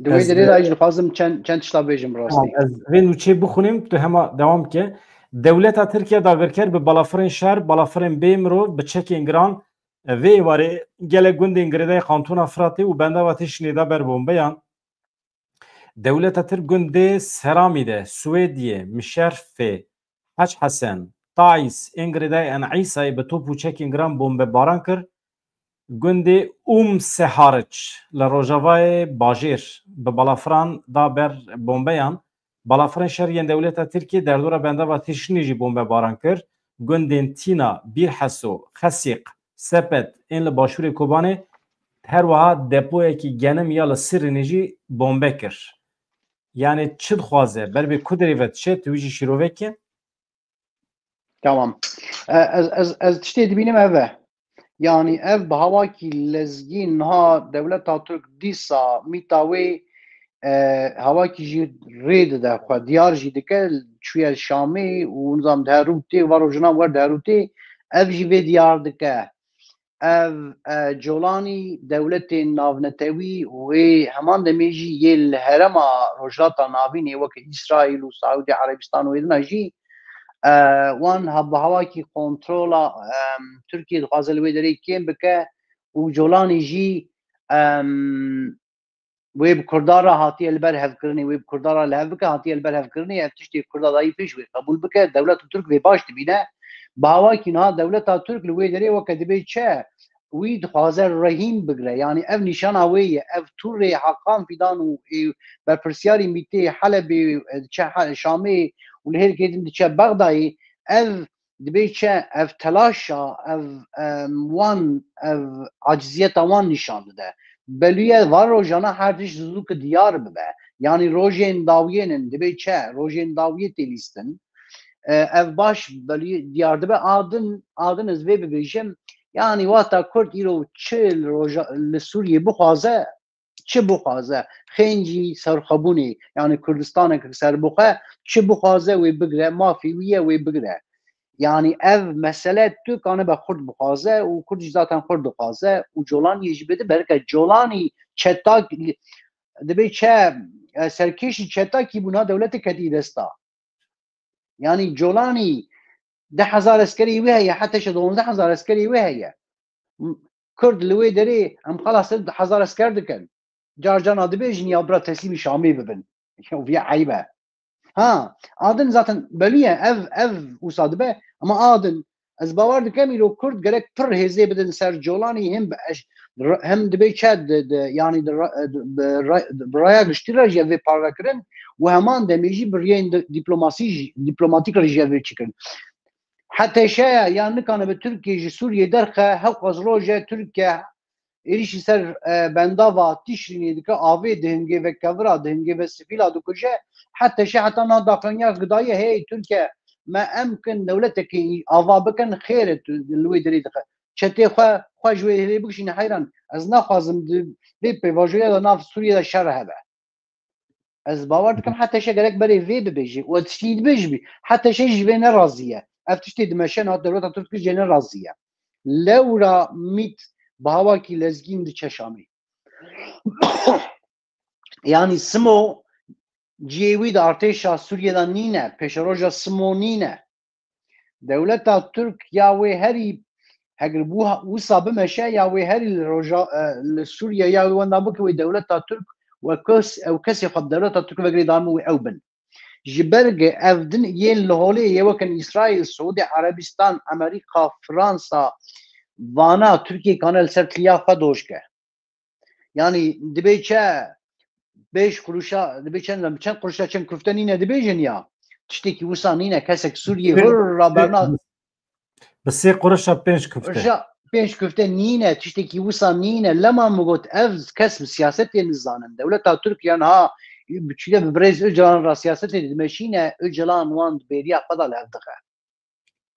Di wê Ez derê de jî dixwazim çend, çend tişta bêjim rastî. Tamam, ez vê nûçeyê bixwînim, tu hema dewam ke. Dewleta Tirkiye dagirker bi balafirên şer, balafirên bê mirov, bi çekên giran, e, vê êvarê gelek gundên girêdayî Kantona Firatê û bendava Tişrînê da ber bombeyan. Dewleta Tirk gundê Seramî de, Swêdiyê, Mişerfê, Hec Hesen, Taîs, ên girêdayî En Îsayê bi top û çekên giran bombebaran kir. Gundê Um Sehariç li rojavayê bajêr bi balafiran da ber bombeyan. Balafirên şer yên dewleta Tirkiyê derdora bendava Tişrînê jî bombebaran kir. Gundên Tîna, Bîrheso, Xesîq, Sepet ên li başûrê Kobanê, her wiha depoyekî genim ya li Sirînê jî bombe kir. Yani çi dixwaze? Ber bê ku derê ve diçe, tu wî jî şîrove ke? Tamam. E, Ez, ez, ez tiştê dibînim ev e. Yani ev bi hawakî lezgîn niha dewleta Tirk dîsa mîta wê, e, hawakî jî rê dide xwe, diyar jî dike, çûye Şamê û nizam diherûtê, va rojina wer diherûtê, ev jî vê diyar dike. Ev, e, colanî dewletên navnetewî û ê heman demê jî yê li herêma Rojhilata Navînê weke Îsraîl û Saûdî Erebistan û êdina jî, e, wan ha-, bi hawakî kontrola, em, Tirkiyê dixwaze li wê derê kêm bike û colanî jî, em, wê bi Kurda re hatiye li ber hevkirinê, wê bi Kurda re li hev bike, hatiye li ber hevkirinê, ev tiştê Kurda dayî pêş wê qebûl bike, dewleta Tirk vê baş dibîne. Bi hawakî niha dewleta Tirk li wê derê weke dibê çi, wî dixwaze rehîn bigire. Yanî ev nîşana wê ye, ev tûrê Hakan Fidan û ê berpirsiyarî mîtê Helebê, diçe He-, Şamê û li hêrikê din diçe Bexdayê, ev dibê çi, ev telaşa, ev, em, wan, ev aciziyeta wan nîşan dide. Belûye van rojana her tişt zû ki diyar bibe. Yanî rojên dawiyên in, dibê çi, rojên dawiyê tê lîstin. E, ev baş belûye diyar dibe. A din, a din ez vê bibêjim, yanî wata Kurd îro çi li roja, li Sûriyê bixwaze, çi bixwaze, xêncî serxwebûnê, yanî Kurdistanek serbixwe, çi bixwaze wê bigire, mafê wî ye wê bigire. Yanî ev mesele tu kanibe Kurd bixwaze û Kurd jî zaten Kurd dixwaze û Colaniyê jî bide berke Colanî çetak, dibê çe, e, serkêşî çetakî bûna dewletê ketî desta. Yanî Colanî deh hezar eskerî wê heye, heta şe duwazdeh hezar eskerî wê heye. M-, Kurd li wê derê em xelas du hezar esker dikin. Car carna dibêjin ya bira teslîmî Şamê bibin. Ya vî eyb e. Ha, a din zaten belû ye, ev, ev wisa dibe, ama a din ez bawer dikim îro Kurd gerek pir hêzê bidin ser Colanî, hem bi eş-, re-, hem dibê çe di, di, yanî di re-, di, bi re-, bi raya giştî re jî ev vê parve kirin û heman demê jî bi riyên di, dîplomasî jî, dîplomatîk re jî ev vê çêkirin. Heta şeya ya nikane bi Tirkiye ji Sûriyê derxe, hewqas roje Tirkiye êrişî ser, e, bendava Tişrînê dike, avê dihingê ve kevira, dihingê ve sivîla dikuje. Heta şe heta na daxilaniya gidayê, hey Tirkiye, me em kin dewletekî ava bikin, xêr e tu li wê derê dixe. Çetê xwe, xwe ji wê hêlê bikişîne heyran. Ez naxwazim di vê pêvajoya de nav Sûriye de şer hebe. Ez bawer dikim heta şe gerek berê vê bibêjî û ez tiştî dibêjî bî. Heta şe ji vê nerazî ye. Ev tiştê dimeşe niha dewleta Tirk jê nerazî ye. Lewra mît bi hawakî lezgîn diçe Şamê. Yanî Simo cihê wî di artêşa Sûriyê de nîne, pêşeroja Simo nîne. Dewleta Tirk ya wê herî, heger bû wisa bimeşe, ya wê herî li roja, e, li Sûriye ya wê wenda bike wê dewleta Tirk û kes-, ew kesê xwe bi dewleta Tirk ve girêdayî wê ew bin. Ji ber ge ev din yên li holê yê wekin Îsraîl, Siûdî Erebistan, Amerîka, Fransa, vana Tirkiye kane li ser tiliya xwe doş ke. Yanî dibê çe pênc quruşa, dibê çend, çend quruşa çend kufte nîne dibêjin ya. Tiştekî wisa nîne, kesek Sûriyê hur raberna. Bi sê quruşa pênc kufte. Quruşa pênc kufte nîne, tiştekî wisa nîne. Lema min got, ev kes bi siyasetê nizanin. Dewleta Tirk yan ha çîde bi birêz Ocalan re siyasetê dimeşîne, Ocalan wan bêriya xwe da li hev dixe.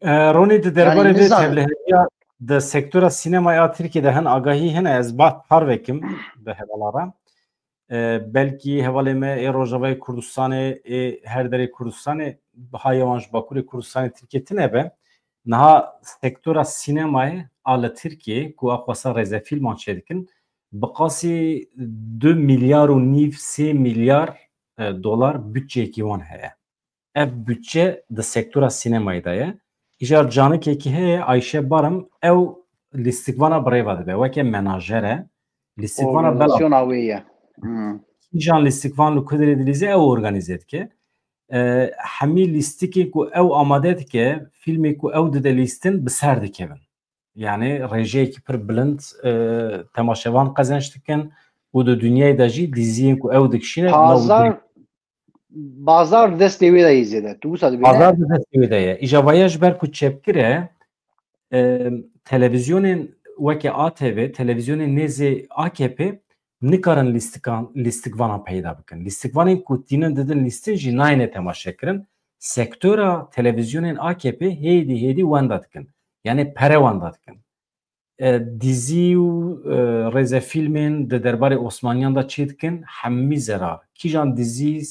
E, Ronî, di derbarê vê tevliheriya di sektora sînemayê a Tirkiyê de hin agahî hene, ez ba par vekim bi hevala re. E, belkî hevalê me ê Rojavayê Kurdistanê, ê her derê Kurdistanê, ha yewan ji Bakurê Kurdistanê Tirkiyê tine be. Niha sektora sînemayê a li Tirkiyê ku a xwesa rêzefîlman çêdikin, bi qasî du milyar û nîv, sê milyar, e, dolar budçeyekî wan heye. Ev budçe di sektora sînemayê de ye. Îcar canikekî heye, Ayşe Barim, ew lîstikvana bi rê ve dibe, weke menajer e. Lîstikvana bela. Organizasyona wê ye. Hmm. Kîjan lîstikvan li ku derê dilîze, ew organîze dike. E, hemî lîstikê ku ew amade dike, fîlmê ku ew dide lîstin, bi ser dikevin. Yani rêjeyekî pir bilind, e, temaşevan qezenç dikin û di dinyayê de jî diziyên ku ew dikişîne, Pazar, bazar destê wê de yê zêde. Tu wisa dibîne? Bazar di destê wê de ye. Îja vaya ji ber ku çepgir e, e, televizyonên weke A T V, televizyonên nêzê A K P nikarin lîstikan, lîstikvanan peyda bikin. Lîstikvanên ku tînin didin lîstin jî nayêne temaşekirin. Sektora televizyonên A K P hêdî hêdî wenda dikin. Yani pere wenda dikin. E, dizî û, e, rêzefîlmên di derbarê Osmaniyan de çê dikin, hemî zerar. Kîjan dizî,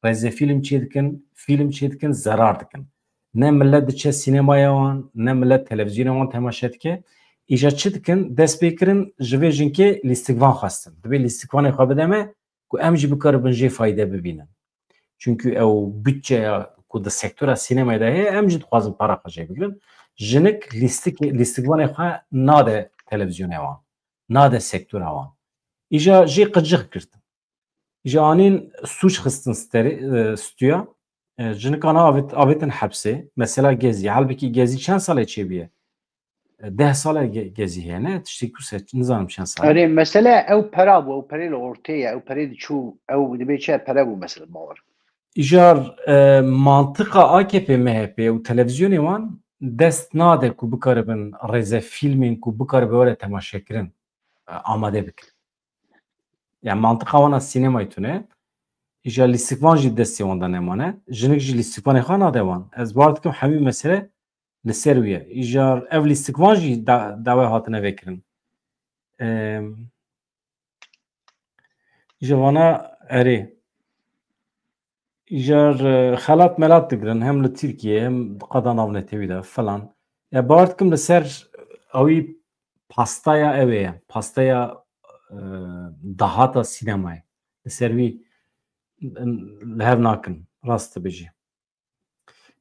rêzefîlm çê dikin, fîlm çê dikin, zerar dikin. Ne milet diçe sînemaya wan, ne milet televîzyonê wan temaşe dike. Îja çi dikin? Dest pê kirin, ji vê jinkê lîstikvan xwestin. Dibê lîstikvanê xwe bide me ku em jî bikaribin jê fayde bibînin. Çunkî ew budçeya ku di sektora sînemayê de heye, em jî dixwazin para xwe jê bigirin. Jinik lîstikê, lîstikvanê xwe nade televîzyonê wan, nade sektora wan. Îja jê qicix girtin. Îja anîn sûc xistin sterê, e, stûya. E, jinikana avêt-, avêtin hepsê. Mesela Gezî. Halbikî Gezî çend salê çêbûye? E, deh sal e ge-, Gezî heye, ne? Tiştê ku se, nizanim çend sal e. Erê, mesele ew pera bû, ew perê li ortê ye, ew perê diçû, ew dibê çi pere bû mesela, bawer. Îjar, e, mantiqa A K P, M H P û televîzyonê wan dest nade ku bikaribin rêzefîlmên ku bikaribe were temaşekirin, e, amade bikin. Yani mantiqa wan a sînemayê tune. Îja lîstikvan jî destê wan de nemane. Jinik jî lîstikvanê xwe nade wan. Ez bawer dikim hemî mesele li ser wî ye. Îjar ev lîstikvan jî da-, dawe hatine vekirin. Em, îja vana erê. Îjar, e, xelat melat digirin, hem li Tirkiye, hem di qada navnetewî de filan. Ya bawer dikim li ser ewî pastaya ew ê ye. Pastaya, e, dahata sînemayê. Li ser wî, em, li hev nakin. Rast dibêjî.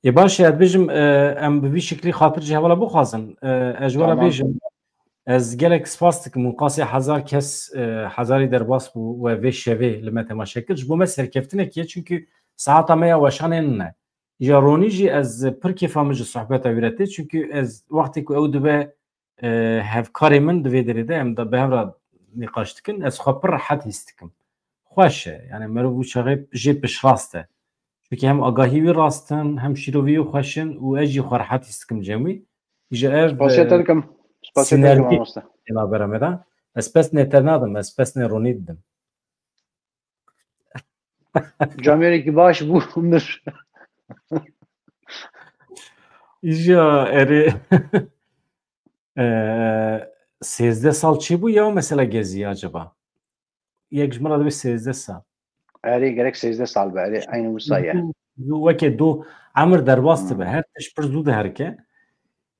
Ê baş e, ez dibêjim, e, em bi vî şiklî xatir ji hevala bixwazin. E, ez ji we re Tamam. bêjim, ez gelek spas dikim û qasê hezar kes, e, hezarî derbas bû we vê şevê li me temaşe kir. Ji bo me serkeftinek ye, çunkî saeta me ya weşanê nine. Îja ronî jî ez pir kêfa min ji sohbeta wî re tê, çunkî ez wextê ku ew dibe e, hevkarê min di vê derê de em de bi hev re nîqaş dikin, ez xwe pir rehet hîs dikim. Xweş e, yani merov wî çaxê jê piştrast e. Çunkî hem agahî wî rast in, hem şîrovî wî xweş in û ez jî xwe rehet hîs dikim cem wî. Îja ev, Spasiya te e, dikim. Spasiya te dikim, sinerjî mamoste. Tê navbera me de. Ez pesnê te nadim, ez pesnê Ronî didim. Camêrekî baş bû, mir. Îja erê. Ee, sêzdeh sal çêbû ya mesela Gezî acaba? Yek ji min re dibe sêzdeh sal. Erê, gerek sêzdeh sal be, erê, eynî wisa ye. Zû, zû weke do emir derbas dibe. Hmm. Her tişt pir zû diherike.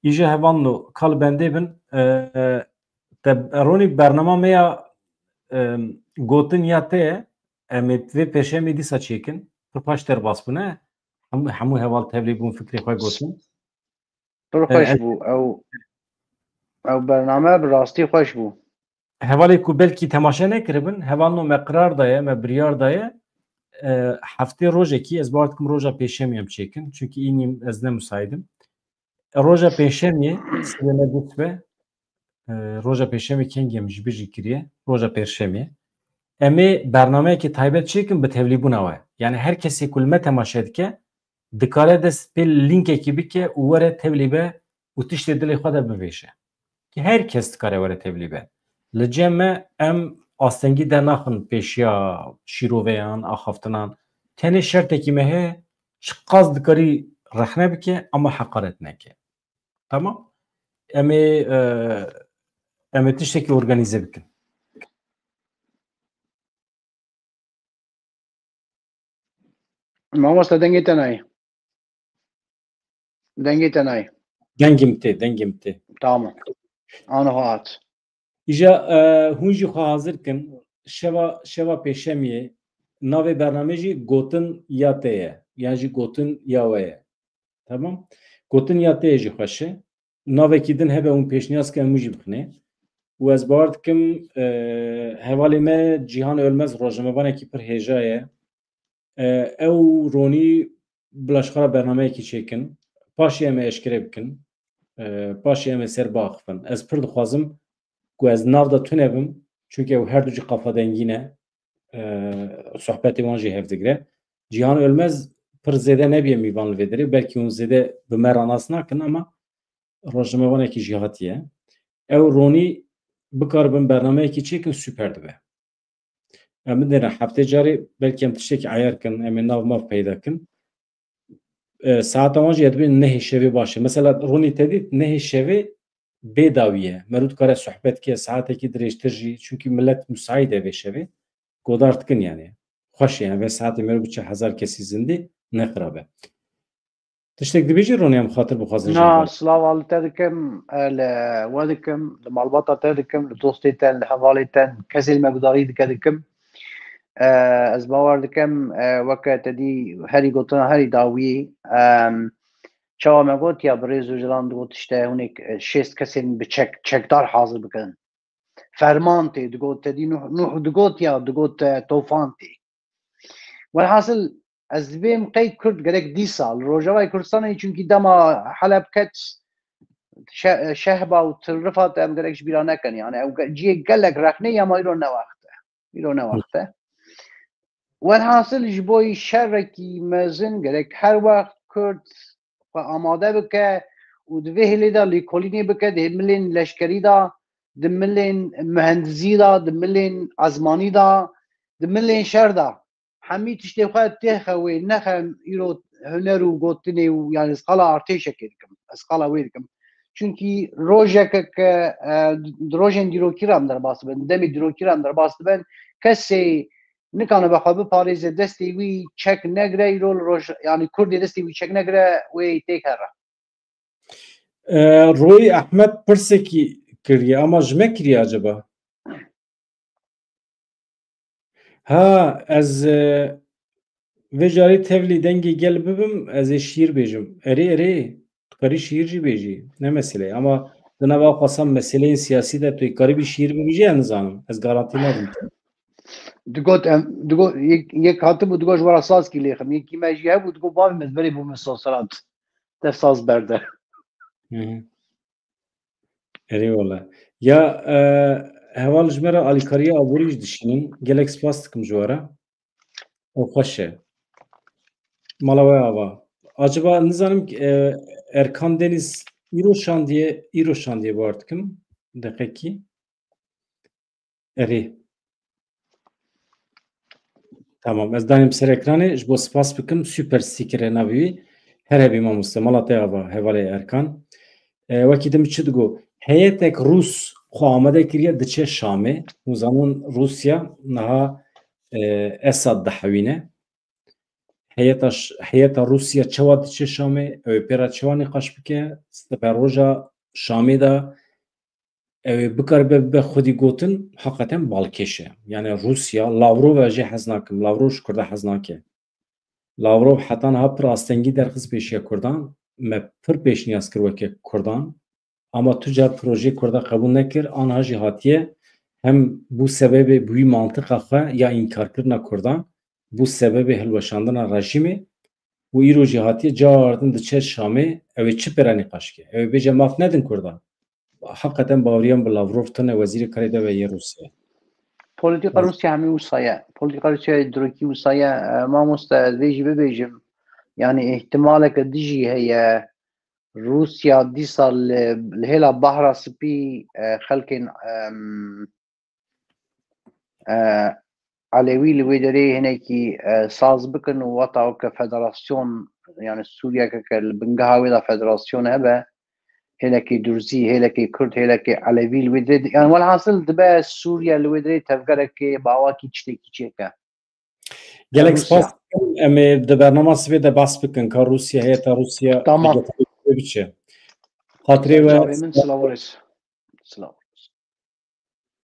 Îja hevalno, ka li bendê bin, e, e, te ronî bernama me ya, e, gotin ya te ye, em ê vê pêşemê dîsa çêkin. Pir paş derbas bûne. Hemû, hemû heval tevlî bûn, fikrê xwe gotin. Pir E, xweş ez bû. Ew, ew bername bi rastî xweş bû. Hevalê ku belkî temaşe nekiribin, hevalno me qirar daye, me biryar daye, e, heftê rojekî, ez bawer dikim roja pêşemê em çêkin. Çunkî înî ez ne musaidim. Roja pêşemê, sibê me dust be. E, roja pêşemê kengê em ji bîr jî kiriye. Roja pêşemê. Em ê bernameyekî taybet çêkin bi tevlîbûna we. Yani her kesê ku li me temaşe dike, dikare dest pê linkekî bike û were tevlî be û tiştê dilê xwe de bivêje. Ki her kes dikare were tevlî be. Li cem me em astengî dernaxin pêşiya şîroveyan, axaftinan. Tenê şertekî me heye, çiqas dikarî rexne bike ama heqaret neke. Tamam? Em ê, e, em ê tiştekî organîze bikin. Mamoste, dengê te nayê. Dengê te nayê. Dengê min tê, dengê min tê. Tamam. Ano hat. Îja, e, hûn jî xwe hazir kin. Şeva, şeva pêşemiyê navê bernamê jî gotin ya te ye. Yan jî gotin ya we ye. Tamam? Gotin ya te ye jî xweş e. Navekî din hebe hûn pêşniyaz kin, hûn jî bixinê. Û ez bawer dikim, e, hevalê me Cîhan Ölmez rojnamevanekî pir hêja ye. E, ew Ronî bila ji xwe re bernameyekî çêkin. Paşê em ê eşkere bikin. E, paşê em ê ser biaxifin. Ez pir dixwazim ku ez nav de tune bim. Çunke ew her du jî qafadengî ne. E, sohbetê wan jî hev digire. Cîhan Ölmez pir zêde nebiye mîvan li vê derê. Belkî hûn zêde bi me re nas nakin ama rojnamevanekî jêhatî ye. Ew Ronî bikaribin bernameyekî çêkin, super dibe. Em bidêne heftê carê belkî em tiştekî eyar kin, em ê nav mav peyda kin. E, saeta wan jî ya dibên nehê şevê baş e. Mesela Ronî te dît nehê şevê bê dawî ye. Merû dikare sohbet ke saetekî dirêjtir jî, çunkî milet musaîd e vê şevê. Godar dikin yani. Xweş e yani, vê saetê merû biçe hezar kesî zindî, ne xirab e. Tiştek dibêjî Ronî, em xatir bixwazin ji Na, hev re? Slava li te dikim, e, li we dikim, li malbata te dikim, li dostê te, li hevalê te, kesê li me gudarî dike dikim. E, ez bawer dikim, e, weke te dî herî gotina herî dawî, em, çawa me got ya, bi rêz Ocalan digot, işte, hûn ê, e, şêst kesên bi çek, çekdar hazir bikin. Ferman tê, digot, te dî Nuh, Nuh digot ya, digot, e, tofan tê. Welhasil, ez dibêm qey Kurd gerek dîsa li Rojavayê Kurdistanê, çunkî dema Heleb ket, şe-, şehba û tirrifa te em gerek ji bîra nekin. Yani ew ge-, cihê gelek rexnê ye, ama îro ne wext e. Îro ne wext e. Welhasil, ji bo şerekî mezin gerek her wext Kurd xwe amade bike û di vê hêlê de lêkolînê bike, di milên leşkerî de, di milên muhendisî de, di milên ezmanî de, di milên şer de. Hemî tiştê xwe têxe wê, nexe îro huner û gotinê û, yani, ez qala artêşekê dikim, ez qala wê dikim. Çunkî rojeke ke, e, di rojên dîrokî re em derbas dibin, di demê dîrokî re em derbas dibin, kesê nikane bi xwe biparêze, destê wî çek negire, îro li roj, yani, Kurdê destê wî çek negire, wê têk here. E, Royî Ehmed pirsekî kiriye, ama ji me kiriye acaba? Ha, ez, e, vê carê tevlî dengê gel bibim, ez ê şîîr bêjim. Erê, erê, tu karî şîîr jî bêjî. Ne mesele ye. Ama di nava xwe san meseleyên siyasî de tu yê karî bî şîîr bibêjî, ez nizanim. Ez garantî nadim te. Digot, em, digot, yek, yek hatibû, digot, ji we re sazkî lêxim. Yekî me jî hebû, digot, bavê me, ez berê bûme sazseran. Te saz berde. Hı hı. Erê wele. Ya, e, heval ji me re alîkariya aborî jî dişînin. Gelek spas dikim ji we re. Ew xweş e. Mala we ava. Acaba nizanim, e, Erkan Deniz îro şandiye, îro şandiye, bawer dikim. Deqekî. Erê. Tamam, ez danîm ser ekranê, ji bo spas bikim, super sticker e navê wî. Her hebî mamoste, mala te ava, hevalê Erkan. E, wekî din çi digo? Heyetek Rûs xwe amade kiriye, diçe Şamê. Hûn zanin Rûsya niha, e, Esad dihewîne. Heyeta ş-, heyeta Rûsya çawa diçe Şamê? Ew ê pê re çawa nîqaş bike? Siberoja Şamê de ew ê bikaribe bibe xwedî gotin, heqeten balkêş e. Yani Rûsya, Lavrov, ez jê hez nakim. Lavrov ji Kurda hez nake. Lavrov heta niha pir astengî derxist pêşiya Kurdan. Me pir pêşniyaz kir weke Kurdan. Ama tu car projeyê Kurda qebûl nekir, aniha jî hatiye hem bû sebebê bi wî mantiqa xwe ya înkarkirina Kurdan, bû sebebê hilweşandina rejîmê û îro jî hatiye cardin diçe Şamê, ew ê çi pêre nîqaş ke? Ew ê bêje maf nedin Kurdan? Heqeten baweriyan bi Lavrov tune, wezîrê karê dev e yê Rûsya. Polîtîka Rûsya hemî wisa ye. Polîtîka Rûsya yê dirokî wisa ye. E, mamoste, ez vê jî bibêjim. Yanî îhtimaleke dijî heye. Rûsya dîsa li, li hêla Bahra Spî, e, xelkên, em, e, Elewî li wê derê hinekî, e, saz bikin û weta weke federasyon, yani Sûriyeke ke li bingeha wê de federasyon hebe, hêlekê Durzî, hêlekê Kurd, hêlekê Elewî li wê derê, yani welhasil dibe Sûriye li wê derê tevgerekê bi awakî tiştekî çêke. Gelek Rûsya. Spas dikim. Em ê di bernama sibê de behs bikin ka Rûsya, heyeta Rûsya Tamam. li Getanî biçe. Xatirê we Çavê min silav û rêz. Silav.